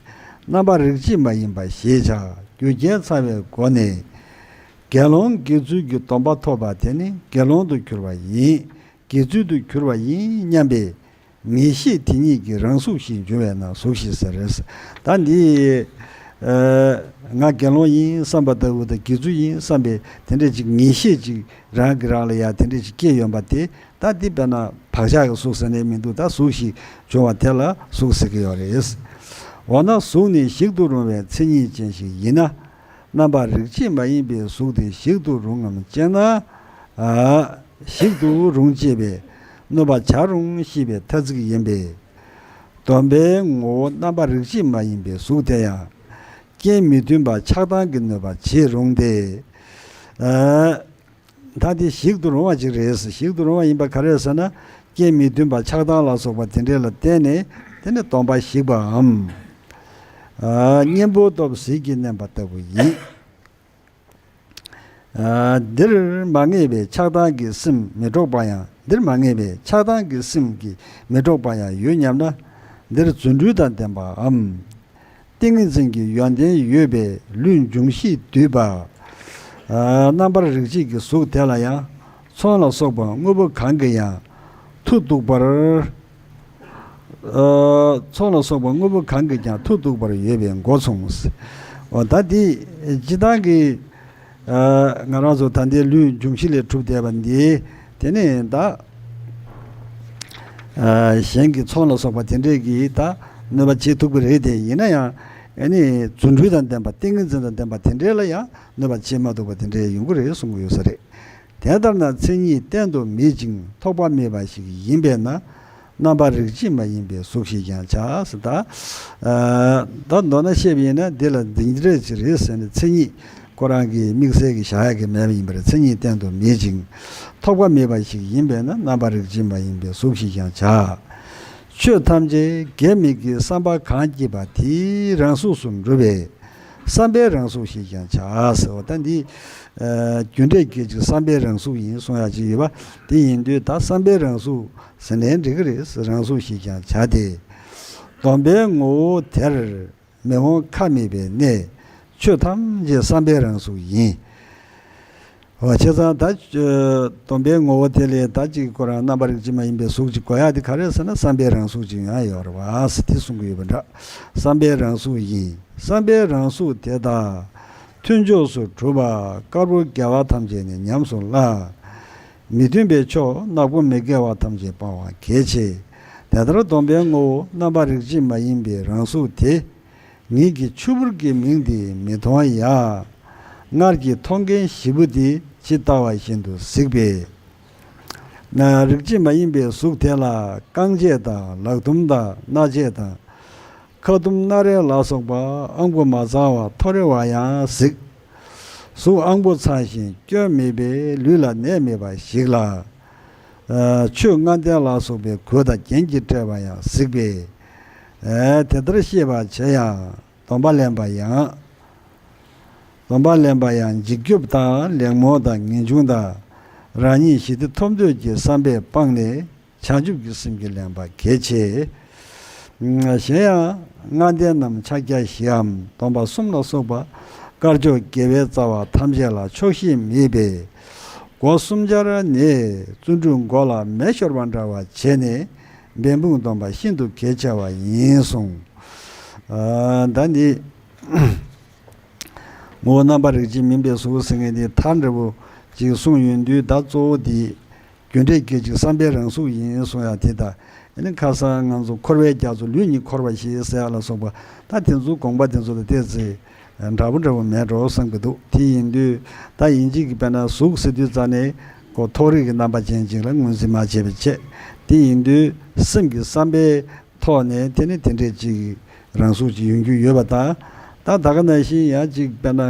རྣམ་པར་རིགས་གཅིག་མ་ཡིན་པ་ཞེས་བྱ་རྒྱུ་རྐྱེན་ཚང་བའི་སྒོ་ནས། དགེ་སློང་དགེ་ཚུལ་གྱི་སྡོམ་པ་ཐོབ་པ་དེ་ནི་དགེ་སློང་དུ་གྱུར་པ་ཡིན། དགེ་ཚུལ་དུ་གྱུར་པ་ཡིན་སྙམ་པའི་ངེས་ཤེས་དེ་ཉིད་ཀྱི་རང་གཟུགས་ཤིག་འབྱུང་བས་ན་གཟུགས་ཤིག་ཟེར། ད་འདི། ཨ། ང་དགེ་སློང་ཡིན་བསམ་པ་ལྟ་བུ་དང་དགེ་ཚུལ་ཡིན་བསམ་པའི་དེ་འདྲ་ཅིག་ངེས་ཤེས་ཅིག་རང་གིས་རང་ལ་ཡ་དེ་འདྲ་ཅིག་སྐྱེས་ཡོང་པ་དེ། ད་འདི་དཔེར་ན་བག་ཆགས་ཀྱི་གཟུགས་ཟེར་ནས་མི་འདུག་ད་གཟུགས་ཤིག་འབྱུང་བ་དེ་ལ་གཟུགས་ཟེར་གྱི་ཡོད་རེད། འོ་ན་གཟུགས་ནི་ཞིག་ཏུ་རུང་བའི་མཚན་ཉིད་ཅན་ཞིག་ཡིན་ན། རྣམ་པ་རིགས་གཅིག་མ་ཡིན་པའི་གཟུགས་དེ་ཞིག་ཏུ་རུང་ངམ་ཅེ་ན། ཨ། ཞིག་ཏུ་རུང་ཅེས་པས་གནོད་པ་བྱ་རུང་ཞེས་པའི་ཐ་ཚིག་ཡིན་པས། སྡོམ་པའི་ངོ་བོ་རྣམ་པ་རིགས་གཅིག་མ་ཡིན་པའི་གཟུགས་དེ་ཡང་། རྐྱེན་མི་མཐུན་པ་ཆགས་སྡང་གི་གནོད་པ་བྱེད་རུང་སྟེ། ཨ། ད་དེ་ཞིག་ཏུ་རུང་བ་ཅིག་རེད། ཞིག་ཏུ་རུང་བ་ཡིན་པ་ག་རེ་ཟེར་ན། རྐྱེན་མི་མཐུན་པ་ཆགས་སྡང་ལ་སོགས་པ་དེ་འདྲ་ལ་བརྟེན་ནས་དེ་ནི་སྡོམ་པ་ཞིག་པའམ། ཨ། གཉེན་པོ་སྟོབས་ཟིལ་གྱིས་མནན་པ་ལྟ་བུ་ཡིན། ཨ། འདིར་མ་ངེས་པའི་ཆགས་སྡང་གི་སེམས་མི་འགྲོགས་པ་ཡང་། འདིར་མ་ངེས་པའི་ཆགས་སྡང་གི་སེམས་ཀྱིས་མི་འགྲོགས་པ་ཡང་ཡོད་སྙམ་ན། འདིར་རྫུ་འཕྲུལ་དང་ལྡན་པའམ། ཏིང་ངེ་འཛིན་གྱི་ཡོན་ཏན་ཡོད་པའི་ལུས་འབྱུང་བཞི་འདུས་པ། ཨ། རྣམ་པར་རིགས་གཅིག་གི་གཟུགས་དེ་ལ་ཡང་ཚོང་ལ་སོགས་པ་དངོས་པོ་གང་གིས་ཡང་མཐུ་གཏུགས་པར། ཨ། ཚོང་ལ་སོགས་པ་དངོས་པོ་གང་གིས་ཀྱང་མཐུ་གཏུགས་པར་འོས་པའི་མགོ་མཚུངས། འོ་ད་འདི་སྤྱིར་བཏང་གི། ཨ། ང་རང་ཚོ་ད་ལྟའི་ལུས་འབྱུང་བཞི་ལས་གྲུབ་བསྡད་པ་འདི་དེ་ནི་ད། ཨ། གཞན་གྱི་ཚོང་ལ་སོགས་པ་དེ་འདྲས་ཀྱིས་ད་གནོད་པ་བྱེད་ཐུབ་ཀྱི་རེད་དེ། ཡིན་ན་ཡང་ཨ་ནི་རྫུ་འཕྲུལ་དང་ལྡན་པ་ཏིང་ངེ་འཛིན་དང་ལྡན་པ་དེ་འདྲས་ལ་ཡང་གནོད་པ་བྱེད་མ་ཐུབ་པ་དེ་འདྲས་ཡོང་གི་རེད་གསུང་གི་ཡོད་ས་རེད། དེ་ལྟར་ན་མཚན་ཉིད་གཏན་དུ་མེད་ཅིང་ཐོགས་པ་མེད་པ་ཞིག་ཡིན་པས་ན། རྣམ་པ་རིགས་གཅིག་མ་ཡིན་པའི་གཟུགས་ཞེས་ཀྱང་བྱ། ཟེར་ད། ཨ། ད་མདོར་ན་བཤད་པ་ཡིན་ན་འདི་ལ་འདི་འདྲས་ཅིག་རེད་ཟེར་ནས་མཚན་ཉིད་ཁོ་རང་གི་དམིགས་བསལ་གྱི་བཞག་ཡག་གི་མེད་པ་ཡིན་པར། མཚན་ཉིད་གཏན་དུ་མེད་ཅིང་ཐོགས་པ་མེད་པ་ཞིག་ཡིན་པས་ན་རྣམ་པ་རིགས་གཅིག་མ་ཡིན་པའི་གཟུགས་ཞེས་ཀྱང་བྱ། ཆོས་ཐམས་ཅད་དགེ་མི་དགེའི་བསམ་པ་གང་སྐྱེས་པ་དེའི་རང་གཟུགས་སུ་འགྲུབ་པས། བསམ་པའི་རང་གཟུགས་ཞེས་ཀྱང་བྱ་ཟེར་བ། ད་འདི། ཨ། རྒྱུ་འབྲས་སྐད་ཅིག་བསམ་པའི་རང་གཟུགས་ཡིན་གསུང་ཡག་ཅིག་ཡོད་པ་དེ་ཡིན་དུས། ད་བསམ་པའི་རང་གཟུགས་ཟེར་ནའི་འགྲིག་གི་རེད། རང་གཟུགས་ཞེས་ཀྱང་བྱ་སྟེ། སྡོམ་པའི་ངོ་བོ་དེར་མི་འོང་ཁ་མེད་པའི་གནས། ཆོས་ཐམས་ཅད་བསམ་པའི་རང་གཟུགས་ཡིན། འོ་བྱས་ཙང་ད། ཨ། སྡོམ་པའི་ངོ་བོ་དེ་ལས་ད་ཅིག་ཁོ་རང་རྣམ་པ་རིགས་གཅིག་མ་ཡིན་པའི་གཟུགས་ཅིག་དགོས་ཡག་དེ་ག་རེ་ཟེར་ན་བསམ་པའི་རང་གཟུགས་ཅིག་ཡོང་ཡག་ཡོད་རེད་པ་ཟེར་དེ་གསུང་གི་ཡོད་པ་འདྲ། བསམ་པའི་རང་གཟུགས་ཡིན། བསམ་པའི་རང་གཟུགས་དེ་དག་མཐུན་ཕྱོགས་སུ་གྲུབ་པ་དཀར་པོ་དགེ་བ་ཐམས་ཅད་ནི་ཉམས་སུ་བླང་། མི་མཐུན་པའི་ཕྱོགས་ནག་པོ་མི་དགེ་བ་ཐམས་ཅད་སྤང་བ་གལ་ཆེ། དེ་ལྟར་སྡོམ་པའི་ངོ་བོ་རྣམ་པ་རིགས་གཅིག་མ་ཡིན་པའི་རང་གཟུགས་དེ། ངེད་ཀྱིས་ཆུ་བུར་གྱི་མིང་འདི་མི་མཐོང་ཡ། སྔར་གྱི་མཐོང་མཁན་བཞི་པོ་འདི་ཇི་ལྟ་བ་བཞིན་དུ་གཟིགས་པས། ན། རིགས་གཅིག་མ་ཡིན་པའི་གཟུགས་དེ་ལ་རྐང་རྗེས་དང་ལག་ཟླུམ་དང་སྣ་རྗེས་དང་། ཁ་ཟླུམ་སྣ་རལ་ལ་སོགས་པ་ཨང་པོ་མ་ཚང་བ་ཐོ་རེ་བ་ཡང་གཟིགས། གཟུགས་ཨང་པོ་ཚང་ཞིང་སྐྱོན་མེད་པས་ལུས་ལ་ནད་མེད་པ་ཞིག་ལ། ཆོས་ལྔ་ལྡན་ལ་སོགས་པའི་གོས་དང་རྒྱན་གྱིས་སྤྲས་པ་ཡང་གཟིགས་པས། དེ་ལྟར་ཤེས་པར་བྱེད་ཡང་སྡོམ་པ་ལེན་པ་ཡང་། སྡོམ་པ་ལེན་པ་ཡང་འཇིགས་སྐྱོབ་དང་ལེགས་སྨོན་དང་ངེས་འབྱུང་དང་། རང་ཉིད་ཞི་བདེ་ཐོབ་འདོད་ཀྱི་བསམ་པས་སྤངས་ནས་བྱང་ཆུབ་ཀྱི་སེམས་ཀྱིས་ལེན་པ་གལ་ཆེ། གཞན་ཡང་ལྔ་ལྡན་རྣམས་ཕྱག་རྒྱ་བཞིའམ་སྡོམ་པ་གསུམ་ལ་སོགས་པ་དཀར་ཕྱོགས་དགེ་བའི་རྩ་བ་ཐམས་ཅད་ལ་ཆོག་ཤེས་མེད་པས། སྒོ་གསུམ་སྦྱར་ནས་བརྩོན་འགྲུས་མགོ་ལ་མེ་ཤོར་བ་འདྲ་བ་བྱས་ནས་འབད་འབུངས་སྡོམ་པ་ཤིན་ཏུ་གལ་ཆེ་བ་ཡིན་གསུངས། ད་ནི། ངོ་བོ་རྣམ་པར་རིག་བྱེད་མིན་པའི་གཟུགས་ཟེར་མཁན་དེ་མཐའ་འདྲ་བོ་ཅིག་གསུངས་ཡོང་དུས། ད་གཙོ་བོ་དེ་རྒྱུ་འབྲས་སྐད་ཅིག་བསམ་པའི་རང་གཟུགས་ཡིན་གསུངས་ཡ་དེ། ད་ཨ་ནི་ཁ་སང་ང་ཚོ་འཁོར་བའི་རྒྱ་མཚོ་ལུས་ཉིད་འཁོར་བ་ཞེས་ཟེར་ཡ་ལ་སོགས་པ། ད་དེ་ཚོ་དགོངས་པ་དེ་ཚོ་ལ་ཏོག་ཙམ་འདྲ་བོ་འདྲ་བོ་མེད་འགྲོ་བསམ་གྱི་འདུག་དེ་ཡིན་དུས་ད་ཡིན་གཅིག་གི་དཔེར་ན་གཟུགས་ཟེར་དུས་ཙ་ནས་ཁོ་ཐོག་རིག་གི་རྣམ་པ་ཅན་ཅིག་ལ་ངོས་འཛིན་མ་བྱས་པ་བྱས། དེ་ཡིན་དུས་སེམས་ཀྱི་བསམ་པའི་ཐོག་ནས་དེ་ནི་དེ་འདྲས་ཅིག་རང་གཟུགས་ཅིག་ཡོང་རྒྱུ་ཡོད་པ་དང་། ད་ད་ག་ནང་བཞིན་ཡང་ཅིག་དཔེར་ན་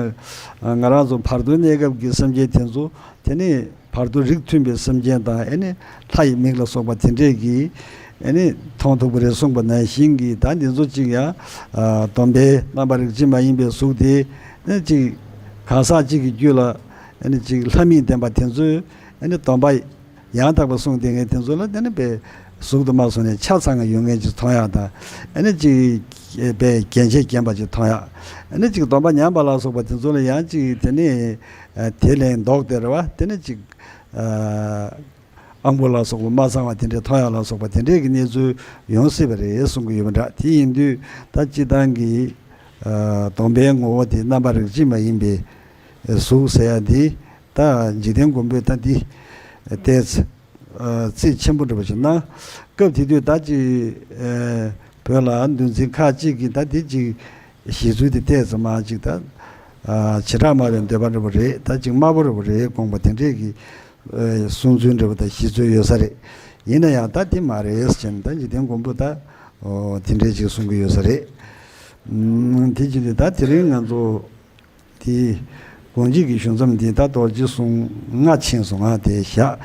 ང་རང་ཚོ་བར་དོའི་གནས་སྐབས་ཀྱི་སེམས་ཅན་དེ་ཚོ་དེ་ནི་བར་དོ་རིགས་མཐུན་པའི་སེམས་ཅན་དང་། ཨེ་ནི་ལྷ་ཡི་མིག་ལ་སོགས་པ་དེ་འདྲས་ཀྱིས་ཨེ་ནི་མཐོང་ཐུབ་ཀྱི་རེད་གསུངས་པ་ནང་བཞིན་གྱི། ད་འདི་ཚོ་ཅིག་ཡང་སྡོམ་པའི་རྣམ་པར་རིག་བྱེད་མ་ཡིན་པའི་གཟུགས་དེ་ནི་ཅིག་གང་ཟག་ཅིག་གི་རྒྱུད་ལ་ཨེ་ནི་ཅིག་ལྷ་མིག་ལྡན་པ་དེ་ཚོས་ཨེ་ནི་སྡོམ་པ་ཡང་དག་པ་གསུངས་བསྡད་མཁན་དེ་ཚོ་ལ་དེ་ནི་དཔེ་གཟུགས་དུ་མ་སོང་ནས་ཆ་ཚང་ཡོད་མཁན་ཅིག་མཐོང་ཡག་དང་། ཨ་ནི་ཅིག་དཔེ་རྒྱན་ཆས་བརྒྱན་པ་ཅིག་མཐོང་ཡག་ཨ་ནི་ཅིག་སྡོམ་པ་ཉམས་པ་ལ་སོགས་པ་དེ་ཚོ་ལ་ཡང་ཅིག་དེ་ནི་དེ་ལས་ལྡོག་སྟེ་རེད་བ། དེ་ནི་ཅིག་ཨང་པོ་ལ་སོགས་པ་མ་ཚང་བ་དེ་འདྲའི་མཐོང་ཡག་ལ་སོགས་པ་དེ་འདྲའི་གི་གནས་ཚུལ་ཡོང་སྲིད་པ་རེད་གསུང་གི་ཡོད་པ་འདྲ། དེ་ཡིན་དུས་ད་སྤྱིར་བཏང་གི་སྡོམ་པའི་ངོ་བོ་དེ་རྣམ་པར་རིག་བྱེད་མ་ཡིན་པའི་གཟུགས་ཟེར་ཡ་འདི། ད་འཇིག་རྟེན་མགོན་པོས་ད་འདི་ཏོག་ཙམ་རྩིས་ཆེན་པོ་འདྲ་པོ་ཞིག་གནང་། སྐབས་དེ་དུས་ད་ཅིག་བོད་ལ་འདུལ་འཛིན་ཁག་ཅིག་གིས་ད་འདི་ཅིག་གཞི་ཚུལ་དེ་ཏོག་ཙམ་མ་ཅིག་ད་བྱེ་བྲག་སྨྲ་བའི་འདོད་པ་འདྲ་པོ་རེད། ད་ཅིག་དམའ་པོ་འདྲ་པོ་རེད་དགོངས་པ་དེ་འདྲས་ཀྱི་གསུང་ཚུལ་འདྲ་པོ་དང་གཞི་ཚུལ་ཡོད་ས་རེད། ཡིན་ན་ཡང་ད་འདི་མ་རེད་ཟེར་ནས་ད་འཇིག་རྟེན་མགོན་པོ་ད་དེ་འདྲས་ཅིག་གསུང་གི་ཡོད་ས་རེད། དེ་བྱེད་དུས་ད་དེ་རིང་ང་ཚོ་དེ་དགོངས་གཅིག་གི་ཞུ་མཚམས་དེ་ད་རྡོ་རྗེ་གསུང་ལྔ་ཕྱིན་སོང་ང་། དེ་བཞག